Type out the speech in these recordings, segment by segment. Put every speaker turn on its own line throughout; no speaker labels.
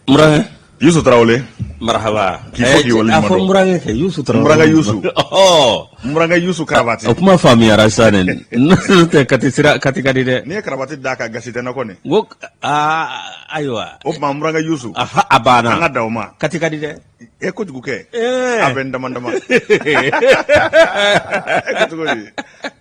N burankɛ
Yusu Tarawele
marahaba
K'i fo k'i waleɲuman
a fɔ
dɔn.
n burankɛ kɛ Yusu Tarawele
N burankɛ Yusu.
Ɔhɔ.
N burankɛ Yusu Karabati
o kuma faamuyara sisan dɛ n'o tɛ Kati sira Kati ka di dɛ
n'i ye karabati d'a kan gasi tɛ n na kɔni
n ko aa ayiwa
o tuma n burankɛ Yusu
aha a banna
an ka da o ma
Kati ka di dɛ
e kojugu kɛ
Ɛɛ.
a bɛ n dama dama e ko cogo di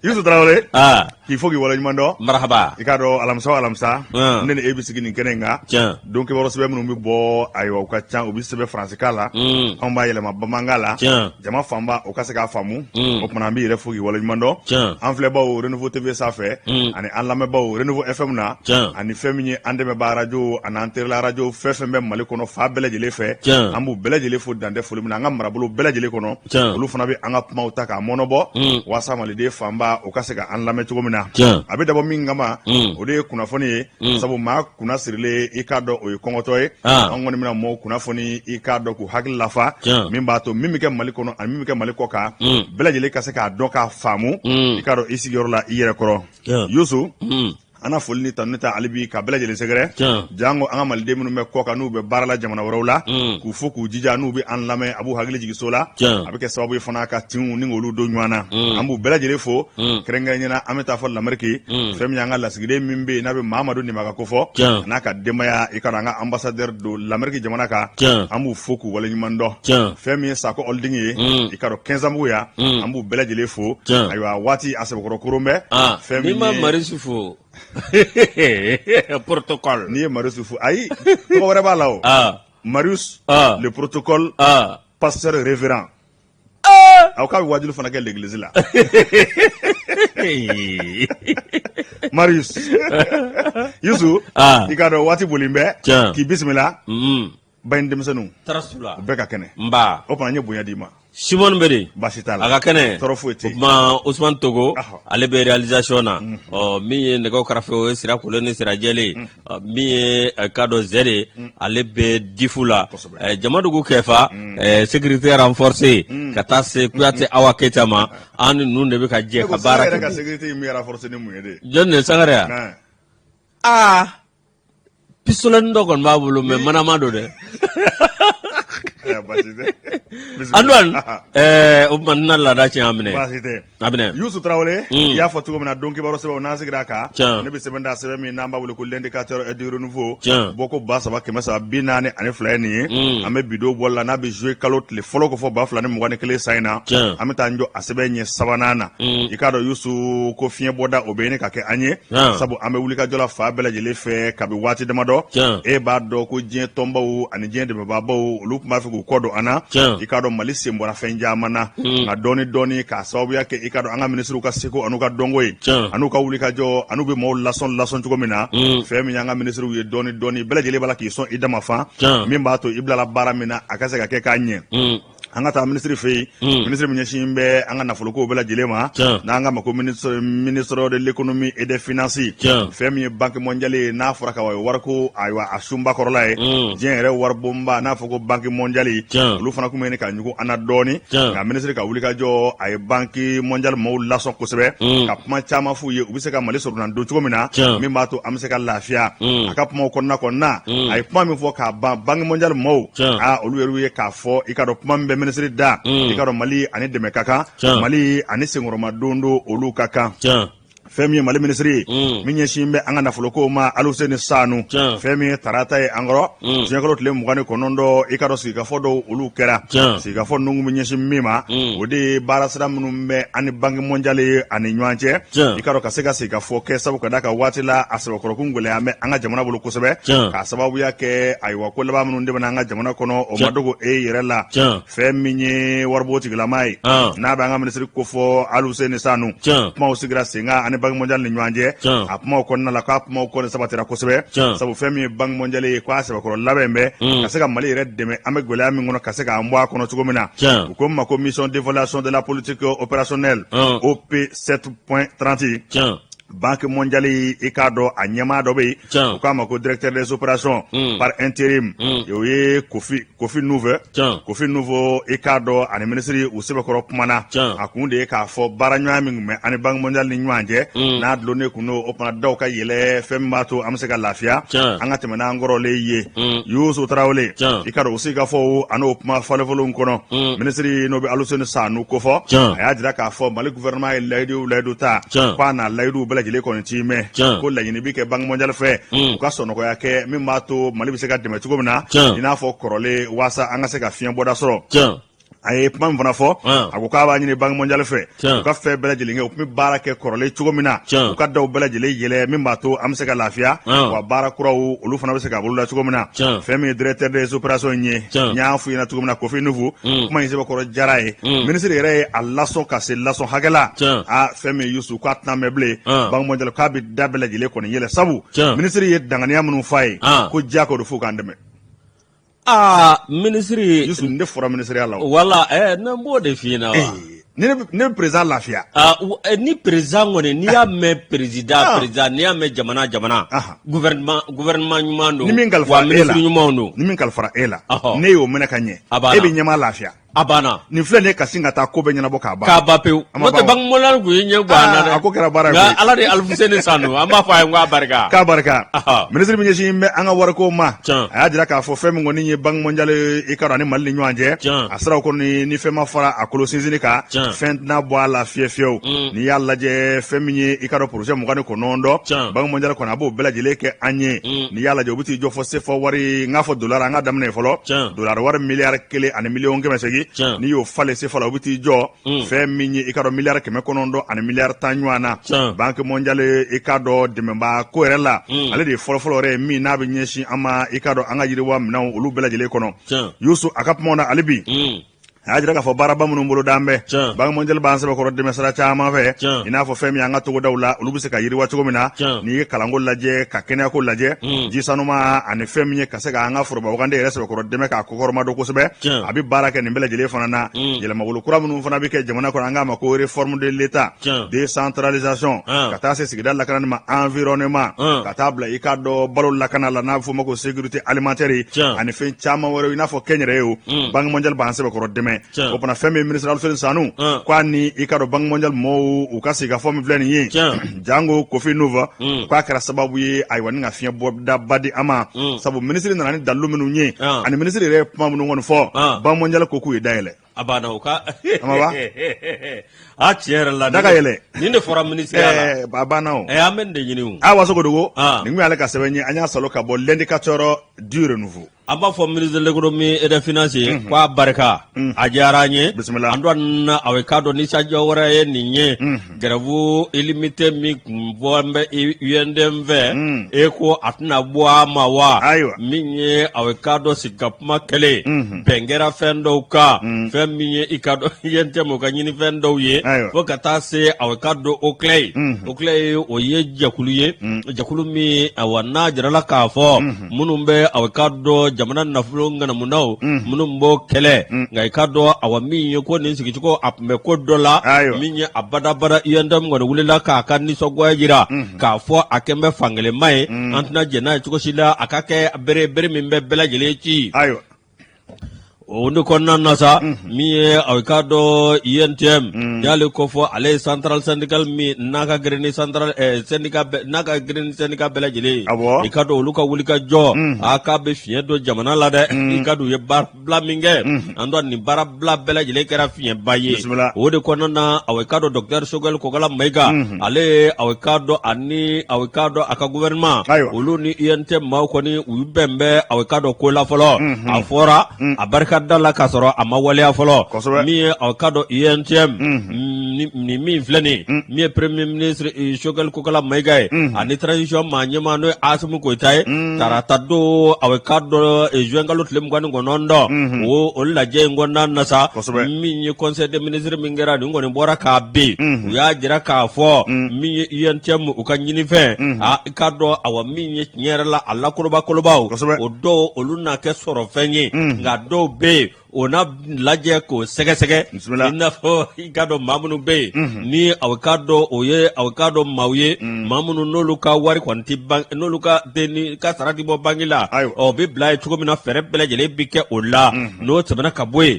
Yusu Tarawele
aa
k'i fo k'i waleɲuman dɔn
marahaba
i k'a dɔn alamisa o alamisa
Mm.
ne ni e bɛ sigi nin kɛnɛ in kan
Tiɲɛ.
don kibaru sɛbɛn minnu bɛ bɔ ayiwa u ka ca u bɛ sɛbɛn faransikan la
Mm.
anw b'a yɛlɛma bamanankan la
Tiɲɛ.
jama fanba o ka se k'a faamu
Mm.
o tuma an b'i yɛrɛ fo k'i waleɲuman dɔn
Tiɲɛ.
an filɛbaw Renouveau TV sanfɛ
Mm.
ani an lamɛnbaw Renouveau FM na
Tiɲɛ.
ani fɛn min ye an dɛmɛbaa arajo ani an terila arajo fɛn fɛn bɛ Mali kɔnɔ fan bɛɛ lajɛlen fɛ
Tiɲɛ.
an b'u bɛɛ lajɛlen fo dan tɛ foli min na an ka marabolo bɛɛ lajɛlen kɔnɔ
Tiɲɛ.
olu fana bɛ an ka kumaw ta k'a mɔnɔbɔ
Mm.
waasa maliden fanba o ka se ka an lamɛn cogo min na
Tiɲɛ.
a bɛ dabɔ min kama
Mm.
o de ye kunnafoni ye sabu maa kunna sirilen i k'a dɔn o ye kɔngɔtɔ ye
Ah.
an kɔni bɛna maaw kunnafoni i k'a dɔn k'u hakili lafa
Tiɲɛ.
min b'a to min bɛ kɛ Mali kɔnɔ ani min bɛ kɛ Mali kɔ kan
Mm.
bɛɛ lajɛlen ka se k'a dɔn k'a faamu
Mm.
i k'a dɔn i sigiyɔrɔ la i yɛrɛ kɔrɔ
Tiɲɛ.
Yusu
Mm.
an na foli ni tanu ta hali bi ka bɛɛ lajɛlen sɛgɛrɛ
Tiɲɛ.
jango an ka maliden minnu bɛ kɔ kan n'u bɛ baara la jamana wɛrɛw la
Mm.
k'u fo k'u jija n'u bɛ an lamɛn a b'u hakili jigin so la
Tiɲɛ.
a bɛ kɛ sababu ye fana ka tinw ni k'olu don ɲɔgɔn na
Mm.
an b'u bɛɛ lajɛlen fo
Mm.
kɛrɛnkɛrɛnnenya la an bɛ taa fɔ Lamɛriki
Mm.
fɛn min y'an ka lasigiden min bɛ yen n'a bɛ Mahamadu Nimaga kofɔ
Tiɲɛ.
a n'a ka denbaya i ka dɔn an ka ambassadeur don Lamɛriki jamana kan
Tiɲɛ.
an b'u fo k'u waleɲuman dɔn
Tiɲɛ.
fɛn min ye Sako Holding ye
Mm.
i ka dɔn Kɛnzanbugu yan
Mm.
an b'u bɛɛ lajɛlen fo
Tiɲɛ.
ayiwa waati a sɛbɛkɔrɔ koron bɛ
Ah,
fɛn
n'i
min
ma
ye
Marisu fo protocole
n'i ye Marius fo ayi tɔgɔ wɛrɛ b'a la o
ah
Marius
Ah.
le protocole
ah
pasteur révérend aw k'a bɛ wajuli fana kɛ l'église la Marius Yusu
Ah.
i k'a dɔn waati boli bɛ
Tiɲɛ.
k'i bisimila
mm.
ba in denmisɛnninw
tarasu la
u bɛɛ ka kɛnɛ
nba
o tuma n ye bonya d'i ma
Simone bɛ di
baasi t'a la
a ka kɛnɛ
tɔɔrɔ foyi tɛ
o
yen
tuma Ousmane Togo
Ahɔ.
ale bɛ réalisation na ɔ min ye nɛgɛw karafe o ye Sira Kolo ni Sira Jɛlen ɔ, min ye k'a dɔn Zɛ de ale bɛ difu la
Kosɛbɛ.
Jamadugu Kɛfa sécurité renforcée ka taa se Kuyate Awa Keyita ma an ni ninnu de bɛ ka jɛ
Ne ko
ka baara
Sangare yɛrɛ ka
kɛ
sécurité in bɛ renforcer ni mun ye de
jɔn de ye Sangare ya
Hein.
aa pistolet dɔ kɔni b'a bolo mais manama don dɛ
Ayiwa, baasi tɛ Bisimila.
Antoine o tuma n tɛna laada tiɲɛ a minɛ
baasi tɛ
a minɛ
Yusu Tarawele
Mm.
i y'a fɔ cogo min na don kibaru sɛbɛnw n'an sigira a kan
Tiɲɛ.
ne bɛ sɛbɛn da sɛbɛn min n'an b'a wele ko l'indicateur du renouveau
Tiɲɛ.
bɔko 3342 ye nin ye
Mm.
an bɛ bi don bɔli la n'a bɛ juillet kalo tile fɔlɔ ko fɔ 2021 san in na
Tiɲɛ.
an bɛ taa an jɔ a sɛbɛn ɲɛ sabanan na
Mm.
i k'a dɔn Yusu ko fiɲɛ bɔda o bɛ ɲini ka kɛ an ye
Tiɲɛ.
sabu an bɛ wulikajɔ la fan bɛɛ lajɛlen fɛ kabi waati damadɔ
Tiɲɛ.
e b'a dɔn ko diɲɛ tɔnbaw ani diɲɛ dɛmɛbaabaw olu tun b'a fɛ k'u kɔ don an na
Tiɲɛ.
i k'a dɔn Mali sen bɔra fɛn caman na nka dɔɔni dɔɔni k'a sababuya kɛ i k'a dɔn an ka minisiriw ka seko an'u ka dɔnko ye
Tiɲɛ.
an'u ka wulikajɔ an'u bɛ maaw lasɔn lasɔn cogo min na
Mm.
fɛn min y'an ka minisiriw ye dɔɔni dɔɔni bɛɛ lajɛlen b'a la k'i sɔn i dama fan
Tiɲɛ.
min b'a to i bilala baara min na a ka se ka kɛ k'a ɲɛ
Mm.
an ka taa minisiri fɛ yen
Mm.
minisiri min ɲɛsin bɛ an ka nafolokow bɛɛ lajɛlen ma
Tiɲɛ.
n'an k'a ma ko ministre de l'économie et des finances
Tiɲɛ.
fɛn min ye banque mondiale ye n'a fɔra ka wa wariko ayiwa a sunba kɔrɔla ye
Mm.
diɲɛ yɛrɛ waribonba n'a fɔ ko banque mondiale
Tiɲɛ.
olu fana tun bɛ ɲini ka ɲugun an na dɔɔni
Tiɲɛ.
nka minisiri ka wulikajɔ a ye banque mondiale maaw lasɔn kosɛbɛ
Mm.
ka kuma caman f'u ye u bɛ se ka Mali sɔrɔna don cogo min na
Tiɲɛ.
min b'a to an bɛ se ka lafiya
Mm.
a ka kumaw kɔnɔna kɔnɔna
Mm.
a ye kuma min fɔ k'a ban banque mondiale maaw
Tiɲɛ.
aa olu yɛrɛ ye k'a fɔ i k'a dɔn kuma min bɛ minisiri da
Mm.
i k'a dɔn Mali ani dɛmɛ ka kan
Tiɲɛ.
Mali ani senkɔrɔma don don olu ka kan
Tiɲɛ.
fɛn min ye Mali minisiri ye
Mm.
min ɲɛsin bɛ an ka nafolokow ma Aluseni Sanu
Tiɲɛ.
fɛn min ye tarata ye an kɔrɔ
Mm.
zuwɛnkalo tile 29 i k'a dɔn sigikafɔ dɔw olu kɛra
Tiɲɛ.
sigikafɔ ninnu bɛ ɲɛsin min ma
Mm.
o de ye baarasira minnu bɛ an ni banque mondiale ye ani ɲɔgɔn cɛ
Tiɲɛ.
i k'a dɔn ka se ka sigikafɔ kɛ sabu ka d'a kan waati la a sɛbɛkɔrɔkun gɛlɛya bɛ an ka jamana bolo kosɛbɛ
Tiɲɛ.
k'a sababuya kɛ ayiwa ko laban minnu tɛmɛna an ka jamana kɔnɔ o ma
Tiɲɛ.
dogo e yɛrɛ la
Tiɲɛ.
fɛn min ye waribon tigilama ye
Ah.
n'a bɛ an ka minisiri kofɔ Aluseni Sanu
Tiɲɛ.
kumaw sigira sen kan ani banque mondiale ni ɲɔgɔn cɛ
Tiɲɛ.
a kumaw kɔnɔna la k'a kumaw kɔni sabatira kosɛbɛ
Tiɲɛ.
sabu fɛn min ye banque mondiale ye k'a sɛbɛkɔrɔ labɛn bɛ
Mm.
ka se ka Mali yɛrɛ dɛmɛ an bɛ gɛlɛya min kɔnɔ ka se k'an bɔ a kɔnɔ cogo min na
Tiɲɛ.
u ko min ma ko mission d'évaluation de la politique opérationnelle
Ah.
OP 7.30
Tiɲɛ.
Banque mondiale i k'a dɔn a ɲɛmaa dɔ bɛ yen u k'a ma ko directeur des opérations par intérim o ye Kofi Kofi Nouveau Kofi Nouveau i k'a dɔn ani minisiri u sɛbɛkɔrɔ kumana a kun de ye k'a fɔ baaraɲɔgɔnya min tun bɛ ani Banque mondiale ni ɲɔgɔn cɛ n'a dulonnen kun don o fana daw ka yɛlɛ fɛn min b'a to an bɛ se ka lafiya an ka tɛmɛ n'an kɔrɔlen ye Yusu Tarawele i k'a dɔn o sigikafɔw an'o kuma falenfalenw kɔnɔ minisiri n'o bɛ Aluseni Sanu kofɔ a y'a jira k'a fɔ Mali gouvernement ye layidu layidu ta k'a na layidu bɛɛ lajɛlen kɔni tiimɛ ko laɲini bi kɛ Banque mondiale fɛ u ka sɔnɔgɔya kɛ min b'a to Mali bɛ se ka dɛmɛ cogo min na i n'a fɔ kɔrɔlen waasa an ka se ka fiɲɛ bɔda sɔrɔ. A ye kuma min fana fɔ, a ko k'a b'a ɲini Banque mondiale fɛ u ka fɛn bɛɛ lajɛlen kɛ u tun bɛ baara kɛ kɔrɔlen cogo min na, u ka daw bɛɛ lajɛlen yɛlɛ min b'a to an bɛ se ka lafiya, wa baara kuraw olu fana bɛ se ka boloda cogo min na. Fɛn min ye directeur des opérations ye, n y'a fɔ i ɲɛna cogo min na, Kofi Nouveau, kuma in sɛbɛkɔrɔ diyara a ye. Minisiri yɛrɛ ye a lasɔn ka se lasɔn hakɛ la. A fɛn min Yusu k'a tɛna mɛn bilen, Banque mondiale k'a bɛ da bɛɛ lajɛlen kɔni yɛlɛ, sabu minisiri ye danganiya minnu f'a ye ko diyagoya don f'u k'an dɛmɛ.
Aa minisiri
Yusu, ne fɔra minisiriya la.
Wala ne b'o de f'i ɲɛna wa.
Ne bɛ président lafiya.
Ni président kɔni, n'i y'a mɛn président président, n'i y'a mɛn jamana jamana, gouvernement gouvernement ɲuman don.
Ni min kalifara e la,
ɲumanw don.
Ni min kalifara e la, ne y'o minɛ ka ɲɛ, e bɛ ɲɛmaa lafiya.
A banna.
Nin filɛ nin ye ka sin ka taa ko bɛɛ ɲɛnabɔ k'a ban.
K'a ban pewu. N'o tɛ Banque mondiale tun ye ɲɛ bɔ an na dɛ.
A ko kɛra baara ye.
Nka Ala de Alifuseni Sanu, an b'a fɔ a ye k'a barika.
K'a barika. Minisiri min ɲɛsin bɛ an ka wariko ma. A y'a jira k'a fɔ fɛn min kɔni ye Banque mondiale i ka dɔn ani Mali ni ɲɔgɔn cɛ. A siraw kɔni ni fɛn ma fara a kolo sinsinni kan. Fɛn tɛna bɔ a la fiye fiyewu. N'i y'a lajɛ fɛn min ye i ka dɔn projet 29, Banque mondiale kɔni a b'o bɛɛ lajɛlen kɛ an ye. N'i y'a lajɛ u bɛ t'i jɔ fɔ sefa wari, n k'a fɔ dollar, an ka daminɛ fɔlɔ dollar wari miliyari 1 ani miliyɔn 800. N'i y'o falen sefa la, u bɛ t'i jɔ fɛn min ye i ka dɔn miliyari 900 ani miliyari 10 ɲɔgɔn na. Banque mondiale i ka dɔn dɛmɛba ko yɛrɛ la, ale de ye fɔlɔfɔlɔ yɛrɛ ye min n'a bɛ ɲɛsin an ma i ka dɔn an ka yiriwa minɛnw olu bɛɛ lajɛlen kɔnɔ. Yusu a ka kumaw na hali bi, a y'a jira k'a fɔ baaraba minnu boloda bɛ, Banque mondiale b'an sɛbɛkɔrɔ dɛmɛ sira caman fɛ, i n'a fɔ fɛn min an ka togodaw la olu bɛ se ka yiriwa cogo min na. N'i ye kalanko lajɛ, ka kɛnɛyako lajɛ, ji sanuma ani fɛn min ye ka se ka an ka foroba wagande yɛrɛ sɛbɛkɔrɔ dɛmɛ k'a kɔkɔrɔma don kosɛbɛ, a bɛ baara kɛ nin bɛɛ lajɛlen fana na. Yɛlɛmawolo kura minnu fana bɛ kɛ jamana kɔnɔ, an k'a ma ko réforme de l'État, décentralisation, ka taa se sigida lakanani ma, environnement, ka taa bila i k'a dɔn balo lakana la n'a bɛ f'o ma ko sécurité alimentaire, ani fɛn caman wɛrɛw i n'a fɔ kɛnyɛrɛye o, Banque mondiale b'an sɛbɛkɔrɔ dɛmɛ. O fana fɛn min ministre Alfred Sanu k'a ni i ka dɔn Banque mondiale mɔɔw u ka sigikafɔ min filɛ nin ye, jango Kofi Nouveau, k'a kɛra sababu ye ayiwa ni ka fiɲɛ bɔdaba di an ma, sabu minisiri nana ni dalilu minnu ye ani minisiri yɛrɛ ye kuma minnu kɔni fɔ, Banque mondiale ko k'u ye da yɛlɛ.
A banna o ka
A ma ban?
A tiɲɛ yɛrɛ la.
Da ka yɛlɛ.
Nin de fɔra minisiriya la.
A banna o.
An bɛ nin de ɲini o.
A Wasogodogo, nin kun y'ale ka sɛbɛn ye, an y'a sɔrɔ ka bɔ L'Indicateur du Renouveau.
An b'a fɔ ministre de l'économie et des finances ye k'a barika, a diyara an ye.
Bisimila.
An dɔn na a k'a dɔn nisɔndiya wɛrɛ ye nin ye, grève illimité min kun bɔ bɛ UNTM fɛ, e ko a tɛna bɔ a ma wa?
Ayiwa.
Min ye a k'a dɔn sigi ka kuma kɛlen, bɛn kɛra fɛn dɔw kan, fɛn min ye i ka dɔn UNTM o ka ɲini fɛn dɔw ye, fo ka taa se a k'a dɔn OCLEI. OCLEI o ye jɛkulu ye, jɛkulu min awa n'a jirala k'a fɔ minnu bɛ aw k'a dɔn jamana nafolo ŋanamunaw minnu b'o kɛlɛ. Nka i k'a dɔn awa min ye ko nin sigicogo a tun bɛ ko dɔ la min ye a badabada, UNTM kɔni wulila k'a ka nisɔngoya jira k'a fɔ a kɛn bɛ fankelenma ye, an tɛna jɛn n'a ye cogo si la a ka kɛ bere bere min bɛ bɛɛ lajɛlen ci. O de kɔnɔna na sa, min ye aw k'a dɔn UNTM y'ale kofɔ, ale ye centrale syndicale min n'a ka girin ni centrale syndicat n'a ka girin ni syndicat bɛɛ lajɛlen ye, i k'a dɔn olu ka wuli ka jɔ a k'a bɛ fiɲɛ don jamana la dɛ. I k'a dɔn u ye baarabila min kɛ, an dɔn nin baarabila bɛɛ lajɛlen kɛra fiɲɛba ye. O de kɔnɔna na aw k'a dɔn docteur Choguel Kokalla Maïga, ale ye aw k'a dɔn ani aw k'a dɔn a ka gouvernement, olu ni UNTM maaw kɔni u bɛn bɛ aw k'a dɔn ko la fɔlɔ. A fɔra a barika da la k'a sɔrɔ a ma waleya fɔlɔ. Min ye aw k'a dɔn UNTM nin min filɛ nin min ye premier ministre Choguel Kokalla Maïga ye ani transition maa ɲɛmaa n'o ye Assimi Goïta ye, tarata don aw k'a dɔn juin kalo tile 29, o lajɛ in kɔnɔna na sa, min ye conseil des ministres min kɛra nin kɔni bɔra k'a bin, u y'a jira k'a fɔ min ye UNTM u ka ɲinifɛn, a i k'a dɔn awa min ye tiɲɛ yɛrɛ la a lakoloba kolobaw, o dɔw olu na kɛ sɔrɔfɛn ye, nka dɔw bɛ yen O na lajɛ k'o sɛgɛsɛgɛ i n'a fɔ i k'a dɔn maa minnu bɛ yen ni aw k'a dɔn o ye aw k'a dɔn maaw ye maa minnu n'olu ka wari kɔni tɛ n'olu ka den ka sara tɛ bɔ banki la o bɛ bila yen cogo min na fɛɛrɛ bɛɛ lajɛlen bɛ kɛ o la n'o tɛmɛna ka bɔ yen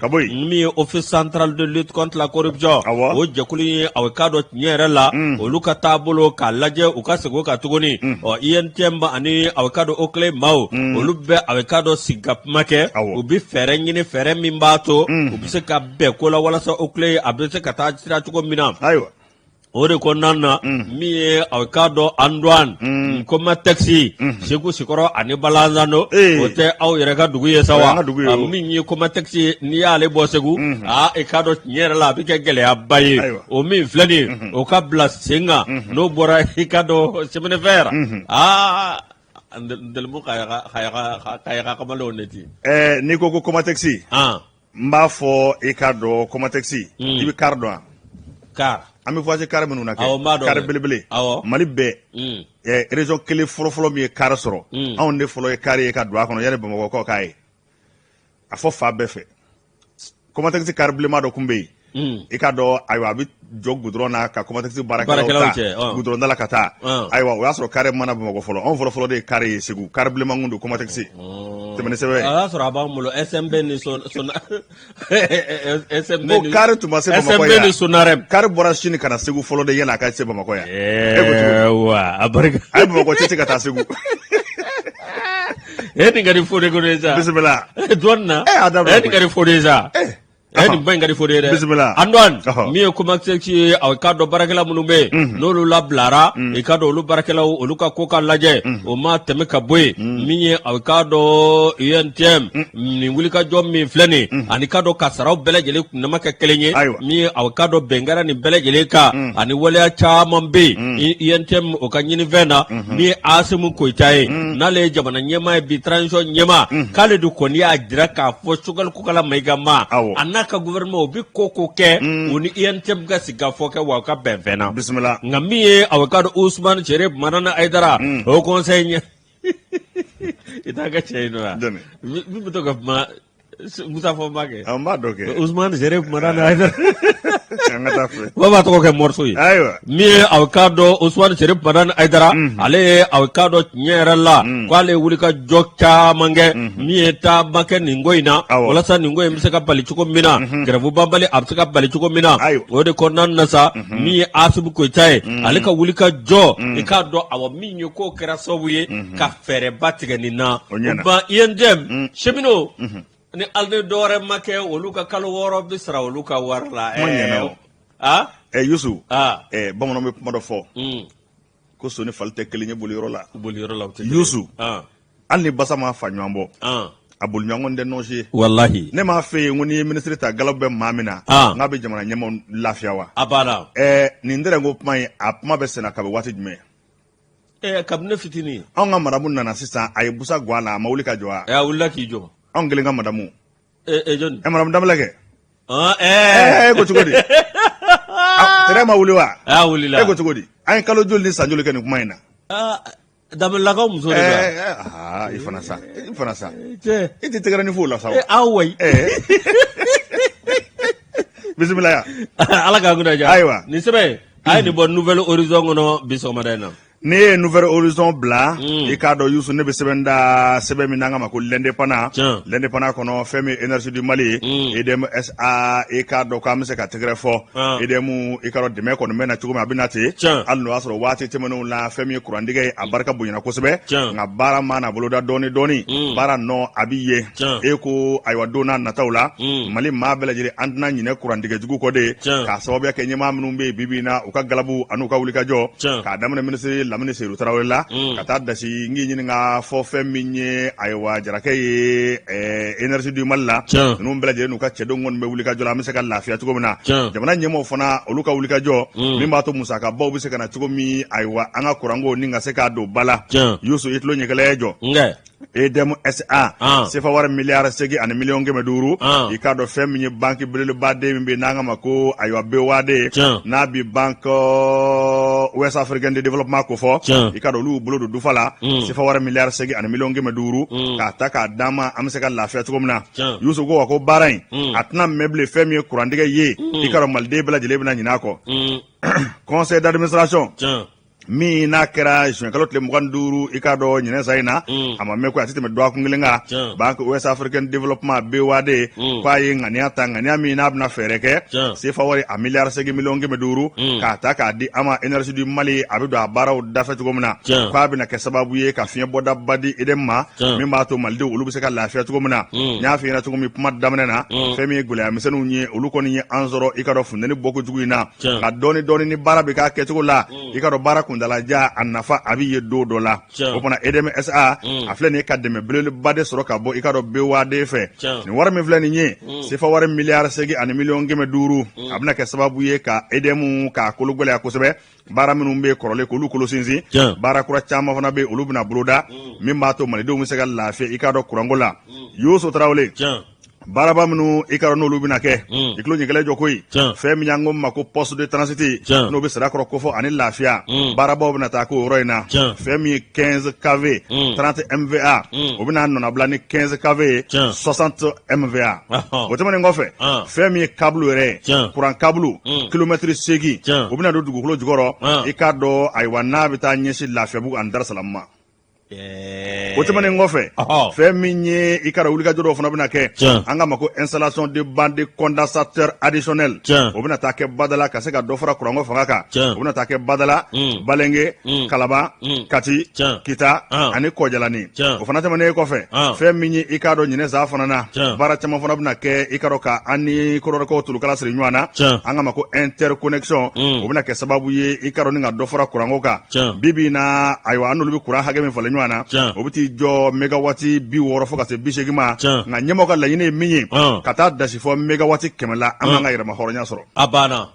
min ye Office central de lutte contre la corruption o jɛkulu ye aw k'a dɔn tiɲɛ yɛrɛ la olu ka taabolo k'a lajɛ u ka segin o kan tuguni ɔ UNTM ani aw k'a dɔn OCLEI maaw olu bɛ aw k'a dɔn sigi ka kuma kɛ u bɛ fɛɛrɛ ɲini fɛɛrɛ min b'a to u bɛ se ka bɛn ko la walasa OCLEI a bɛ se ka taa sira cogo min na
ayiwa
o de kɔnɔna na min ye aw k'a dɔn en douane Comatex Segu Sikɔrɔ ani Balanzando o tɛ aw yɛrɛ ka dugu ye sa wa min ye Comatex ye n'i y'ale bɔ Segu aa i k'a dɔn tiɲɛ yɛrɛ la a bɛ kɛ gɛlɛyaba ye o min filɛ nin ye o ka bila sen kan n'o bɔra i k'a dɔn chemin de fer aa Ntɛlimu ka kamalenw ne ten
n'i ko ko Comatex n b'a fɔ i k'a dɔn Comatex i bɛ car dɔn wa
car
an bɛ voyage car minnu na kɛ car belebele Mali bɛɛ région kelen fɔlɔfɔlɔ min ye car sɔrɔ anw de fɔlɔ ye car ye ka don a kɔnɔ yanni Bamakɔkaw k'a ye a fɔ fa bɛɛ fɛ Comatex car bilenman dɔ tun bɛ yen i k'a dɔn ayiwa a bɛ jɔ goudron na ka Comatex baarakɛlaw ta goudron da la ka taa ayiwa o y'a sɔrɔ car ma na Bamakɔ fɔlɔ anw fɔlɔ fɔlɔ de ye car ye Segu car bilenman kun don Comatex tɛmɛ ni sɛbɛn
ye o y'a sɔrɔ a b'an bolo SMB ni
SMB ni car tun ma se Bamakɔ
yan SMB ni Sonarem
car bɔra Chine ka na Segu fɔlɔ de yanni a ka se Bamakɔ yan
wa a barika
a ye Bamakɔ cɛ ci ka taa Segu
e nin ka di Fode ko de sa
bisimila
douane na e nin ka di Fode sa e nin ba in ka di Fode ye dɛ
bisimila
en douane min ye Comatex ye a k'a dɔn baarakɛla minnu bɛ yen n'olu labilara i k'a dɔn olu baarakɛlaw olu ka ko ka lajɛ o ma tɛmɛ ka bɔ yen min ye a k'a dɔn UNTM nin wulikajɔ min filɛ nin ani k'a dɔn ka saraw bɛɛ lajɛlen kunnama kɛ kelen ye min ye a k'a dɔn bɛn kɛra nin bɛɛ lajɛlen kan ani waleya caman bɛ yen UNTM o ka ɲinifɛn na min ye Asimi Goyita ye n'ale ye jamana ɲɛmaa ye bi transition ɲɛmaa k'ale de kɔni y'a jira k'a fɔ Choguel Kokala Mayiga ma a n'a ka gouvernement u bɛ ko ko kɛ u ni UNTM ka sigikafɔ kɛ wa u ka bɛn fɛn na
bisimila
nka min ye a k'a dɔn Usumani Serif Madani Hayidara o conseil ɲɛ i t'a ka cɛ ye nɔ wa min bɛ to ka kuma Musa fɔ n b'a kɛ.
An b'a dɔn kɛ.
Usumani Serif Madani Hayidara.
An ka taa fɛ.
Ba b'a tɔgɔ kɛ morceau ye.
Ayiwa.
Min ye aw k'a dɔn Usumani Serif Madani Hayidara. Ale ye aw k'a dɔn tiɲɛ yɛrɛ la. K'ale ye wulikajɔ caman kɛ. Min ye taama kɛ nin ko in na.
Awɔ.
Walasa nin ko in bɛ se ka bali cogo min na. Grève banbali a bɛ se ka bali cogo min na.
Ayiwa.
O de kɔnɔna na sa. Min ye Asimi Goyita ye. Ale ka wulikajɔ. I k'a dɔn awɔ min ye k'o kɛra sababu ye. Ka fɛɛrɛba tigɛ nin na.
O ɲɛna.
Ba UNTM. Cheminots. Ni hali ni dɔwɛrɛ ma kɛ olu ka kalo 6 bɛ sara olu ka wari la.
Kuma ɲɛna o.
A?
Yusu.
A.
Bamananw bɛ kuma dɔ fɔ. Ko so ni fali tɛ kelen ye boliyɔrɔ la.
Boliyɔrɔ la u tɛ kelen ye.
Yusu.
An.
Hali ni basa ma fa ɲɔgɔn bɔ.
An.
A boliɲɔgɔn tɛ nɔsi ye.
Walahi.
Ne m'a fɛ yen ko n'i ye minisiri ta galabu bɛ maa min na.
An.
N'a bɛ jamana ɲɛmaaw lafiya wa?
A banna.
Nin tɛrɛnko kuma in a kuma bɛ senna kabi waati jumɛn?
Kabini ne fitinin.
Anw ka madamu nana sisan a ye busa gwan na a ma wuli ka jɔ wa?
A wulila k'i jɔ.
Anw kelen ka madamu.
Jɔn?
Madamu Danbɛlɛ kɛ.
Ɛɛ.
E ko cogo di? Tɛrɛn ma wuli wa?
A wulila.
E ko cogo di? An ye kalo joli ni san joli kɛ nin kuma in na?
Danbɛlɛlakaw muso de don wa?
Aa i fana sa i fana sa.
Cɛ.
I tɛ tɛgɛrɛ ni fo la sa wa?
Aw wayi.
Bisimila yan.
Ala k'an kunna diya.
Ayiwa.
Nin sɛbɛn a ye nin bɔ Nouvel Horizon kɔnɔ bi sɔgɔmada in na.
N'i ye Nouvel Horizon bila i k'a dɔn Yusu ne bɛ sɛbɛn da sɛbɛn min n'an k'a ma ko l'Indépendant l'Indépendant kɔnɔ fɛn min Énergie du Mali EDM SA i k'a dɔn k'an bɛ se ka tɛgɛrɛ fɔ EDM i k'a dɔn dɛmɛ kɔni bɛ na cogo min a bɛ na ten hali n'o y'a sɔrɔ waati tɛmɛnenw la fɛn min ye kurantigɛ ye a barika bonyana kosɛbɛ nka baara mana boloda dɔɔni dɔɔni baara nɔ a bɛ ye e ko ayiwa don n'a nataw la Mali maa bɛɛ lajɛlen an tɛna ɲinɛ kurantigɛ jugu kɔ de k'a sababuya kɛ ɲɛmaa minnu bɛ yen bi bi in na u ka galabu an'u ka wulikajɔ k'a daminɛ minisiri Lamini Seyidu Tarawele la ka taa dasi n k'i ɲininka fɔ fɛn min ye ayiwa jarakɛ ye Énergie du Mali la ninnu bɛɛ lajɛlen n'u ka cɛdenw kɔni bɛ wulikajɔ la an bɛ se ka lafiya cogo min na jamana ɲɛmaaw fana olu ka wulikajɔ min b'a to musakabaw bɛ se ka na cogo min ayiwa an ka kuranko ni ka se k'a don ba la Yusu i tulo ɲɛkɛlɛ jɔ. EDM SA sefa wari miliyari 8 ani miliyɔn 500. I k'a dɔn fɛn min ye banki belebeleba den min bɛ n'an k'a ma ko ayiwa BOAD, n'a bi Banque Ouest Africaine de Développement ko fɔ, i k'a dɔn olu y'u bolo don dufa la, sefa wari miliyari 8 ani miliyɔn 500, k'a ta k'a d'an ma, an bɛ se ka lafiya cogo min na. Yusu ko wa ko baara in a tɛna mɛn bilen. Fɛn min ye kurantigɛ ye, i k'a dɔn maliden bɛɛ lajɛlen bɛna ɲinɛ a kɔ. Conseil d'administration min n'a kɛra juin kalo tile 25, i k'a dɔn ɲinɛ san in na, a ma mɛn ko a tɛ tɛmɛ dɔgɔkun kelen kan, Banque Ouest Africaine Développement BOAD k'a ye ŋaniya ta, ŋaniya min n'a bɛna fɛɛrɛ kɛ, sefa wari a miliyari 8 miliyɔn 500, k'a ta k'a di an ma, Énergie du Mali a bɛ don a baaraw dafɛ cogo min na, k'a bɛna kɛ sababu ye ka fiɲɛ bɔdaba di EDM ma, min b'a to malidenw olu bɛ se ka lafiya cogo min na. N y'a f'i ɲɛna cogo min kuma daminɛ na, fɛn min ye gɛlɛya misɛnninw ye, olu kɔni ye an sɔrɔ, i k'a dɔn funteni bɔko jugu in na. Nka dɔɔni dɔɔni ni baara bɛ k'a kɛcogo la, i k'a dɔn baara kuntalajan a nafa a bɛ ye don dɔ la. O fana EDM SA a filɛ nin ye ka dɛmɛ belebeleba de sɔrɔ ka bɔ, i k'a dɔn BOAD fɛ. Nin wari min filɛ nin ye, sefa wari miliyari 8 ani miliyɔn 500, a bɛna kɛ sababu ye ka EDM k'a kolo gɛlɛya kosɛbɛ. Baara minnu bɛ kɔrɔlen k'olu kolo sinsin, baara kura caman fana bɛ olu bɛna boloda, min b'a to malidenw bɛ se ka lafiya, i k'a dɔn kuranko la. Yusu Tarawele, baaraba minnu i k'a dɔn n'olu bɛna kɛ, i tulo ɲɛkɛlɛ jɔ koyi. Fɛn min y'an ko ma ko poste de transit, n'o bɛ Sirakɔrɔ kofɔ ani Lafiya, baarabaw bɛna taa k'o yɔrɔ in na. Fɛn min ye 15 kV 30 MVA, o bɛna nɔnabila ni 15 kV ye 60 MVA. O tɛmɛnen kɔfɛ, fɛn min ye câble yɛrɛ ye, kuran câble kilomɛtiri 8, o bɛna don dugukolo jukɔrɔ, i k'a dɔn ayiwa n'a bɛ taa ɲɛsin Lafiyabugu ani Darusalama ma. O tɛmɛnen kɔfɛ, fɛn min ye i k'a dɔn wulikajɔ dɔw fana bɛna kɛ, an k'a ma ko installation de banc de condensateur additionnel, o bɛna taa kɛ Badala ka se ka dɔ fara kuranko fanga kan. O bɛna taa kɛ Badala, Balenge, Kalaban, Kati, Kita ani Kɔjalani. O fana tɛmɛnen kɔfɛ, fɛn min ye i k'a dɔn ɲinɛ san fana na, baara caman fana bɛna kɛ, i k'a dɔn ka an ni Kɔdiwarikaw tulukala siri ɲɔgɔn na, an k'a ma ko interconnexion. O bɛna kɛ sababu ye, i k'a dɔn ni ka dɔ fara kuranko kan. Bi bi in na, ayiwa an n'olu bɛ kuran hakɛ min falen ɲɔgɔn na, o bɛ t'i jɔ mégawati 60 fo ka se 80 ma. Nka ɲɛmɔgɔ ka laɲini ye min ye, ka taa dasi fɔ mégawati 100 la, an k'an ka yɛrɛma hɔrɔnya sɔrɔ.
A banna.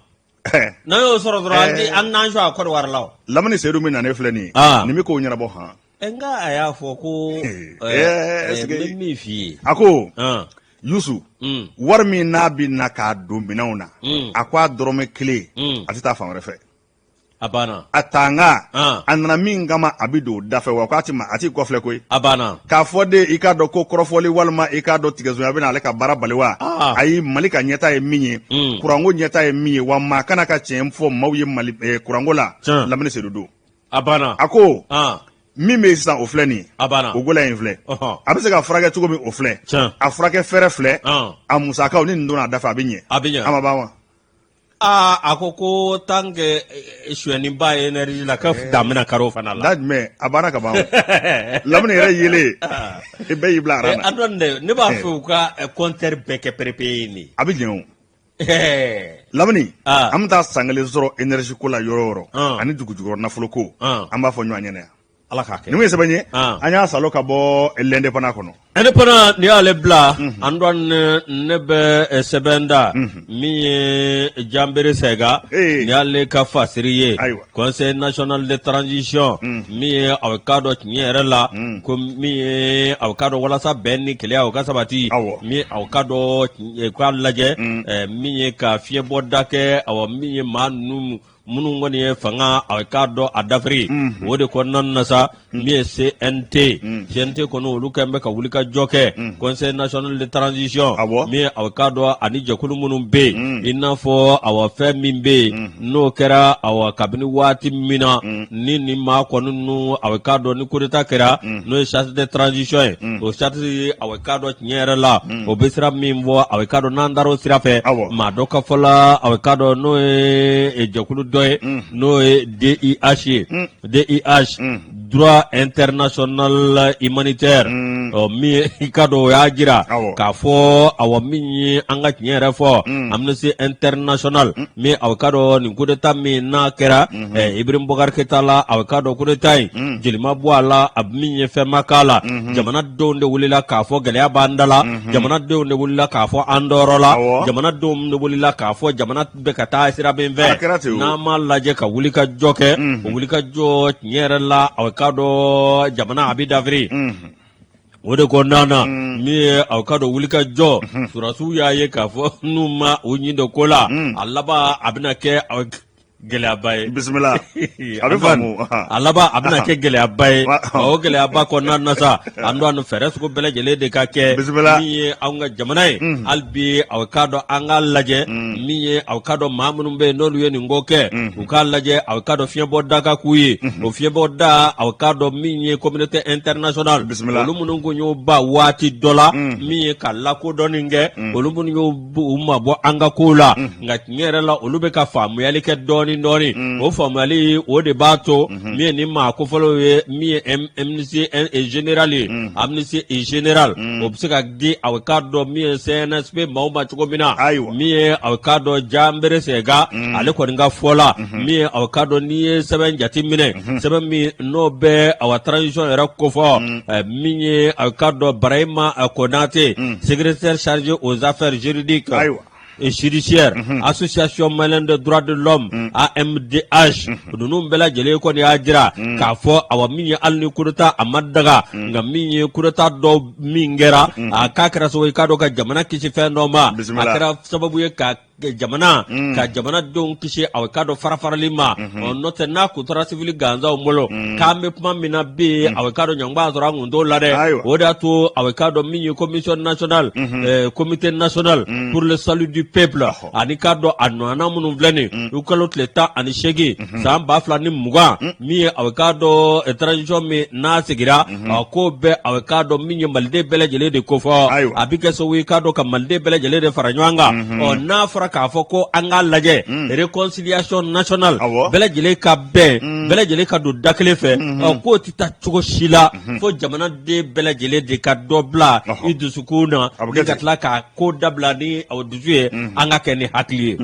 N'an y'o sɔrɔ dɔrɔn, an n'an jɔ a Kɔdiwari la.
Lamini Seyidu min nanen filɛ nin ye, nin bɛ kow ɲɛnabɔ han.
Nka a y'a fɔ ko n bɛ min f'i ye.
A ko Yusu, wari min n'a bɛ na k'a don minɛnw na, a ko a dɔrɔmɛ kelen a tɛ taa fan wɛrɛ fɛ.
A banna.
A tanga a nana min kama, a bɛ don o da fɛ wa k'a ti ma a t'i kɔfilɛ koyi.
A banna.
K'a fɔ de i k'a dɔn ko kɔrɔfɔli walima i k'a dɔn tigɛsonya bɛna ale ka baara bali wa? Ayi, Mali ka ɲɛta ye min ye, kuranko ɲɛta ye min ye wa, maa kana ka tiɲɛ fɔ maaw ye Mali kuranko la. Lamini Seyidu don.
A banna.
A ko min bɛ yen sisan, o filɛ nin ye.
A banna.
O gɛlɛya in filɛ, a bɛ se ka furakɛ cogo min, o filɛ. A furakɛ fɛɛrɛ filɛ, a musakaw ni nin donna a da fɛ, a bɛ ɲɛ.
A bɛ ɲɛ.
A ma ban wa?
Aa, a ko ko tant que sonyɛniba ye énergie la, ka dan bɛna kari o fana la.
Da jumɛn? A banna ka ban. Lamini yɛrɛ yelen, i bɛɛ y'i bila aran na.
A dɔn dɛ, ne b'a fɛ u ka compteur bɛɛ kɛ prépayé ye.
A bɛ ɲɛ o. Lamini, an bɛ taa san kelen sɔrɔ énergie ko la yɔrɔ o yɔrɔ ani dugujukɔrɔ nafolo ko, an b'a fɔ ɲɔgɔn ɲɛna yan.
Ala k'a kɛ.
Nin ye sɛbɛn ye, an y'a salo ka bɔ L'Indépendant kɔnɔ.
Indépendant, n'i y'ale bila, an dɔn ne bɛ sɛbɛn da min ye Janbere Sɛga, nin y'ale ka fasiri ye. Conseil national de transition min ye, a k'a dɔn tiɲɛ yɛrɛ la ko min ye, a k'a dɔn walasa bɛn ni kelenya o ka sabati, min a k'a dɔn k'a lajɛ min ye ka fiɲɛbɔda kɛ, awa min ye maa ninnu minnu kɔni ye fanga a k'a dɔn a dafiri, o de kɔnɔna na sa, min ye CNT, CNT kɔni olu kɛlen bɛ ka wuli ka jɔ kɛ. Conseil national de transition min ye, a k'a dɔn ani jɛkulu minnu bɛ yen, i n'a fɔ awa fɛn min bɛ yen n'o kɛra awa kabini waati min na ni nin maa kɔni ninnu a k'a dɔn ni coup d'état kɛra, n'o ye charte de transition ye. O charte a k'a dɔn tiɲɛ yɛrɛ la, o bɛ sira min fɔ, a k'a dɔn n'an taara o sira fɛ, maa dɔ ka fɔ la, a k'a dɔn n'o ye jɛkulu dɔ ye, n'o ye DIH ye, DIH, droit international humanitaire, ɔ min ye i k'a dɔn o y'a jira k'a fɔ awa min ye an ka tiɲɛ yɛrɛ fɔ, Amnesty International min a k'a dɔn nin coup d'état min n'a kɛra Ibrahim Boubacar Keïta la, a k'a dɔn coup d'état in jeli ma bɔ a la, a min ye fɛn ma k'a la. Jamanadenw de wulila k'a fɔ gɛlɛya b'an da la, jamanadenw de wulila k'a fɔ an tɔɔrɔ la, jamanadenw de wulila k'a fɔ jamana bɛ ka taa sira min fɛ, n'an m'a lajɛ ka wuli ka jɔ kɛ, o wuli ka jɔ tiɲɛ yɛrɛ la, a k'a dɔn jamana a bɛ dafiri. O de kɔnɔna na min ye aw ka dɔn wulikajɔ sɔrɔdasiw y'a ye k'a fɔ n'u ma u ɲin don ko la, a laban a bɛna kɛ gɛlɛyaba ye.
Bisimila, a bɛ faamu.
A laban a bɛna kɛ gɛlɛyaba ye. O gɛlɛyaba kɔnɔna na sa, an don an fɛɛrɛ sugu bɛɛ lajɛlen de ka kɛ.
Bisimila.
Min ye anw ka jamana ye, hali bi aw k'a dɔn an k'a lajɛ min ye aw k'a dɔn maa minnu bɛ yen n'olu ye nin ko kɛ, u k'a lajɛ aw k'a dɔn fiɲɛbɔ da ka k'u ye. O fiɲɛbɔ da, aw k'a dɔn min ye communauté internationale, olu minnu kun y'u ban waati dɔ la min ye ka lakodɔnni kɛ, olu minnu y'u u mabɔ an ka kow la, nka tiɲɛ yɛrɛ la, olu bɛ ka faamuyali kɛ dɔɔni dɔɔni. O faamuyali o de b'a to min ye nin maa kofɔlenw ye, min ye amnistie générale ye, amnistie générale, o bɛ se ka di aw k'a dɔn min ye CNSP maaw ma cogo min na.
Ayiwa.
Min ye aw k'a dɔn Janbere Sɛga, ale kɔni ka fɔ la, min ye aw k'a dɔn n'i ye sɛbɛn jate minɛ, sɛbɛn min n'o bɛ awa transition yɛrɛ kofɔ, min ye aw k'a dɔn Barahima Konate, secrétaire chargé aux affaires juridiques
Ayiwa.
et judiciaires, Association malienne des droits de l'homme, AMDH, ninnu bɛɛ lajɛlen kɔni y'a jira k'a fɔ awa min ye hali ni coup d'état a ma daga, nka min ye coup d'état dɔ min kɛra, a k'a kɛra sababu ye k'a dɔn ka jamana kisi fɛn dɔ ma.
Bisimila.
A kɛra sababu ye ka jamana ka jamanadenw kisi aw k'a dɔn farafarali ma. Ɔ n'o tɛ, n'a kun tora sivili gansanw bolo, k'an bɛ kuma min na bi, aw k'a dɔn ɲɔgɔn sɔrɔ an kun t'o la dɛ.
Ayiwa.
O de y'a to aw k'a dɔn min ye commission nationale, comité national pour le salut du peuple, ani k'a dɔn a nɔna minnu filɛ nin u kalo tile 18 san 2020, min ye aw k'a dɔn transition min n'a sigira, a ko bɛɛ aw k'a dɔn min ye maliden bɛɛ lajɛlen de kofɔ.
Ayiwa.
A bɛ kɛ sababu ye k'a dɔn ka maliden bɛɛ lajɛlen de fara ɲɔgɔn kan. Ɔ n'a fɔra k'a fɔ ko an k'a lajɛ réconciliation nationale, bɛɛ lajɛlen ka bɛn, bɛɛ lajɛlen ka don da kelen fɛ, ɔ k'o tɛ taa cogo si la fo jamanaden bɛɛ lajɛlen de ka dɔ bila i dusukun na
A bɛ kɛ
ni ka
ten.
tila ka ko dabila ni aw dusu ye, an ka kɛ ni hakili ye.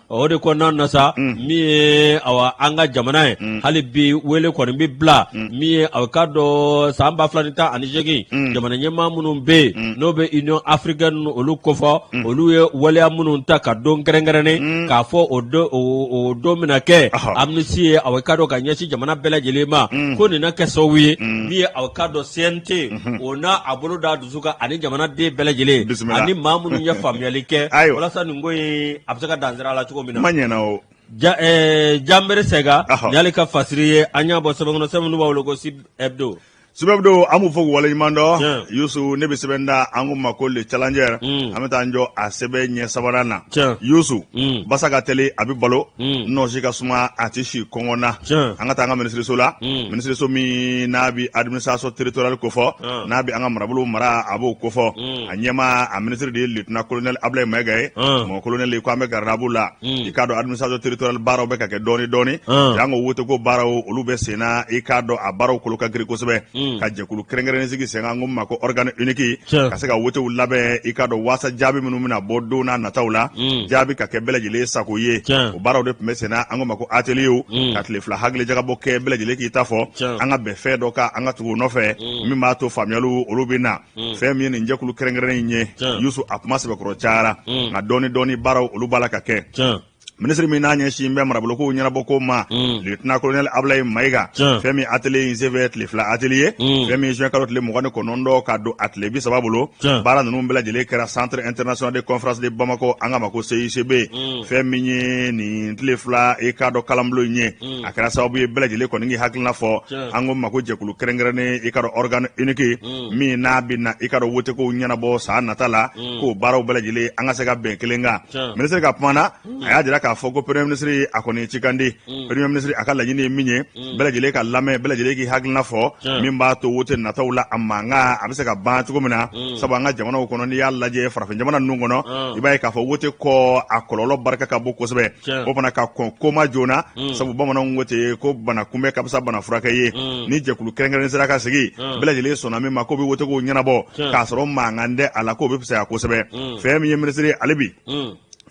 O de kɔnɔna na sa, min ye awa an ka jamana ye, hali bi wele kɔni bɛ bila min ye aw k'a dɔn san 2018 jamana ɲɛmaa minnu bɛ yen n'o bɛ Union africaine olu kofɔ, olu ye waleya minnu ta ka don kɛrɛnkɛrɛnnen k'a fɔ o don o don bɛna kɛ amnistie ye aw k'a dɔn ka ɲɛsin jamana bɛɛ lajɛlen ma, ko nin na kɛ sababu ye min ye aw k'a dɔn CNT o n'a a bolo d'a dusu kan ani jamanaden bɛɛ lajɛlen
Bisimila.
ani maa minnu ye faamuyali kɛ
Ayiwa.
walasa nin ko in a bɛ se ka dan sira la cogo min na.
Kuma ɲɛna o.
Janbere Sɛga, nin y'ale ka fasiri ye. An y'a bɔ sɛbɛn kɔnɔ, sɛbɛn minnu b'a wele ko Sud Hebdo.
Sud Hebdo, an b'u fo k'u waleɲuman dɔn.
Tiɲɛ.
Yusu, ne bɛ sɛbɛn da an ko ma ko Le Challenger. An bɛ taa an jɔ a sɛbɛn ɲɛ sabanan na.
Tiɲɛ.
Yusu, basa ka teli a bɛ balo, nɔsi ka suma a tɛ si kɔngɔ na.
Tiɲɛ.
An ka taa an ka minisiriso la, minisiriso min n'a bɛ administration territoriale kofɔ, n'a bɛ an ka marabolo mara, a b'o kofɔ. A ɲɛmaa, a minisiri de ye lieutenant colonel Ablaye Mayiga ye. Mɔgɔ colonel ko an bɛ garde à vous la. I k'a dɔn administration territoriale baaraw bɛ ka kɛ dɔɔni dɔɔni. Jango wote ko baaraw, olu bɛ sen na. I k'a dɔn a baaraw kolo ka girin kosɛbɛ, ka jɛkulu kɛrɛnkɛrɛnnen sigi sen kan, an ko min ma ko organe unique, ka se ka wotew labɛn. I k'a dɔn waasa jaabi minnu bɛna bɔ don n'a nataw la, jaabi ka kɛ bɛɛ lajɛlen sago ye. O baaraw de tun bɛ sen na, an ko ma ko atelier, ka tile 2 hakilijagabɔ kɛ, bɛɛ lajɛlen k'i ta fɔ, an ka bɛn fɛn dɔ kan, an ka tugu o nɔfɛ, min b'a to faamuyaliw olu bɛ na. Fɛn min ye nin jɛkulu kɛrɛnkɛrɛnnen in ye, Yusu, a kuma sɛbɛkɔrɔ cayara, nka dɔɔni dɔɔni baaraw olu b'a la ka kɛ. Minisiri min n'a ɲɛsin bɛ marabolokow ɲɛnabɔko ma, lieutenant colonel Ablaye Mayiga, fɛn min atelier in senfɛ, tile 2 atelier, fɛn min juin kalo tile 29 ka don a tile 30 bolo, baara ninnu bɛɛ lajɛlen kɛra Centre international de conférence de Bamako, an k'a ma ko CICB. Fɛn min ye nin tile 2 i k'a dɔn kalanbulon in ye, a kɛra sababu ye bɛɛ lajɛlen kɔni k'i hakilina fɔ. An ko ma ko jɛkulu kɛrɛnkɛrɛnnen, i k'a dɔn organe unique min n'a bɛ na i k'a dɔn wotekow ɲɛnabɔ san nata la, k'o baaraw bɛɛ lajɛlen an ka se ka bɛn kelen kan. Minisiri ka kuma na, a y'a jira k'a fɔ ko premier ministre a kɔni cikan di, premier ministre a ka laɲini ye min ye, bɛɛ lajɛlen ka lamɛn, bɛɛ lajɛlen k'i hakilina fɔ, min b'a to wote nataw la a mankan a bɛ se ka ban cogo min na. Sabu an ka jamanaw kɔnɔ, n'i y'a lajɛ farafin jamana ninnu kɔnɔ, i b'a ye k'a fɔ wote kɔ a kɔlɔlɔ barika ka bon kosɛbɛ. O fana ka kɔn ko ma joona, sabu bamananw ko ten ko bana kunbɛn ka fisa bana furakɛ ye. Ni jɛkulu kɛrɛnkɛrɛnnen sera ka sigi, bɛɛ lajɛlen sɔnna min ma k'o bɛ wotekow ɲɛnabɔ k'a sɔrɔ mankan tɛ a la, k'o bɛ fisaya kosɛbɛ. Fɛn min ye minisiri ale bi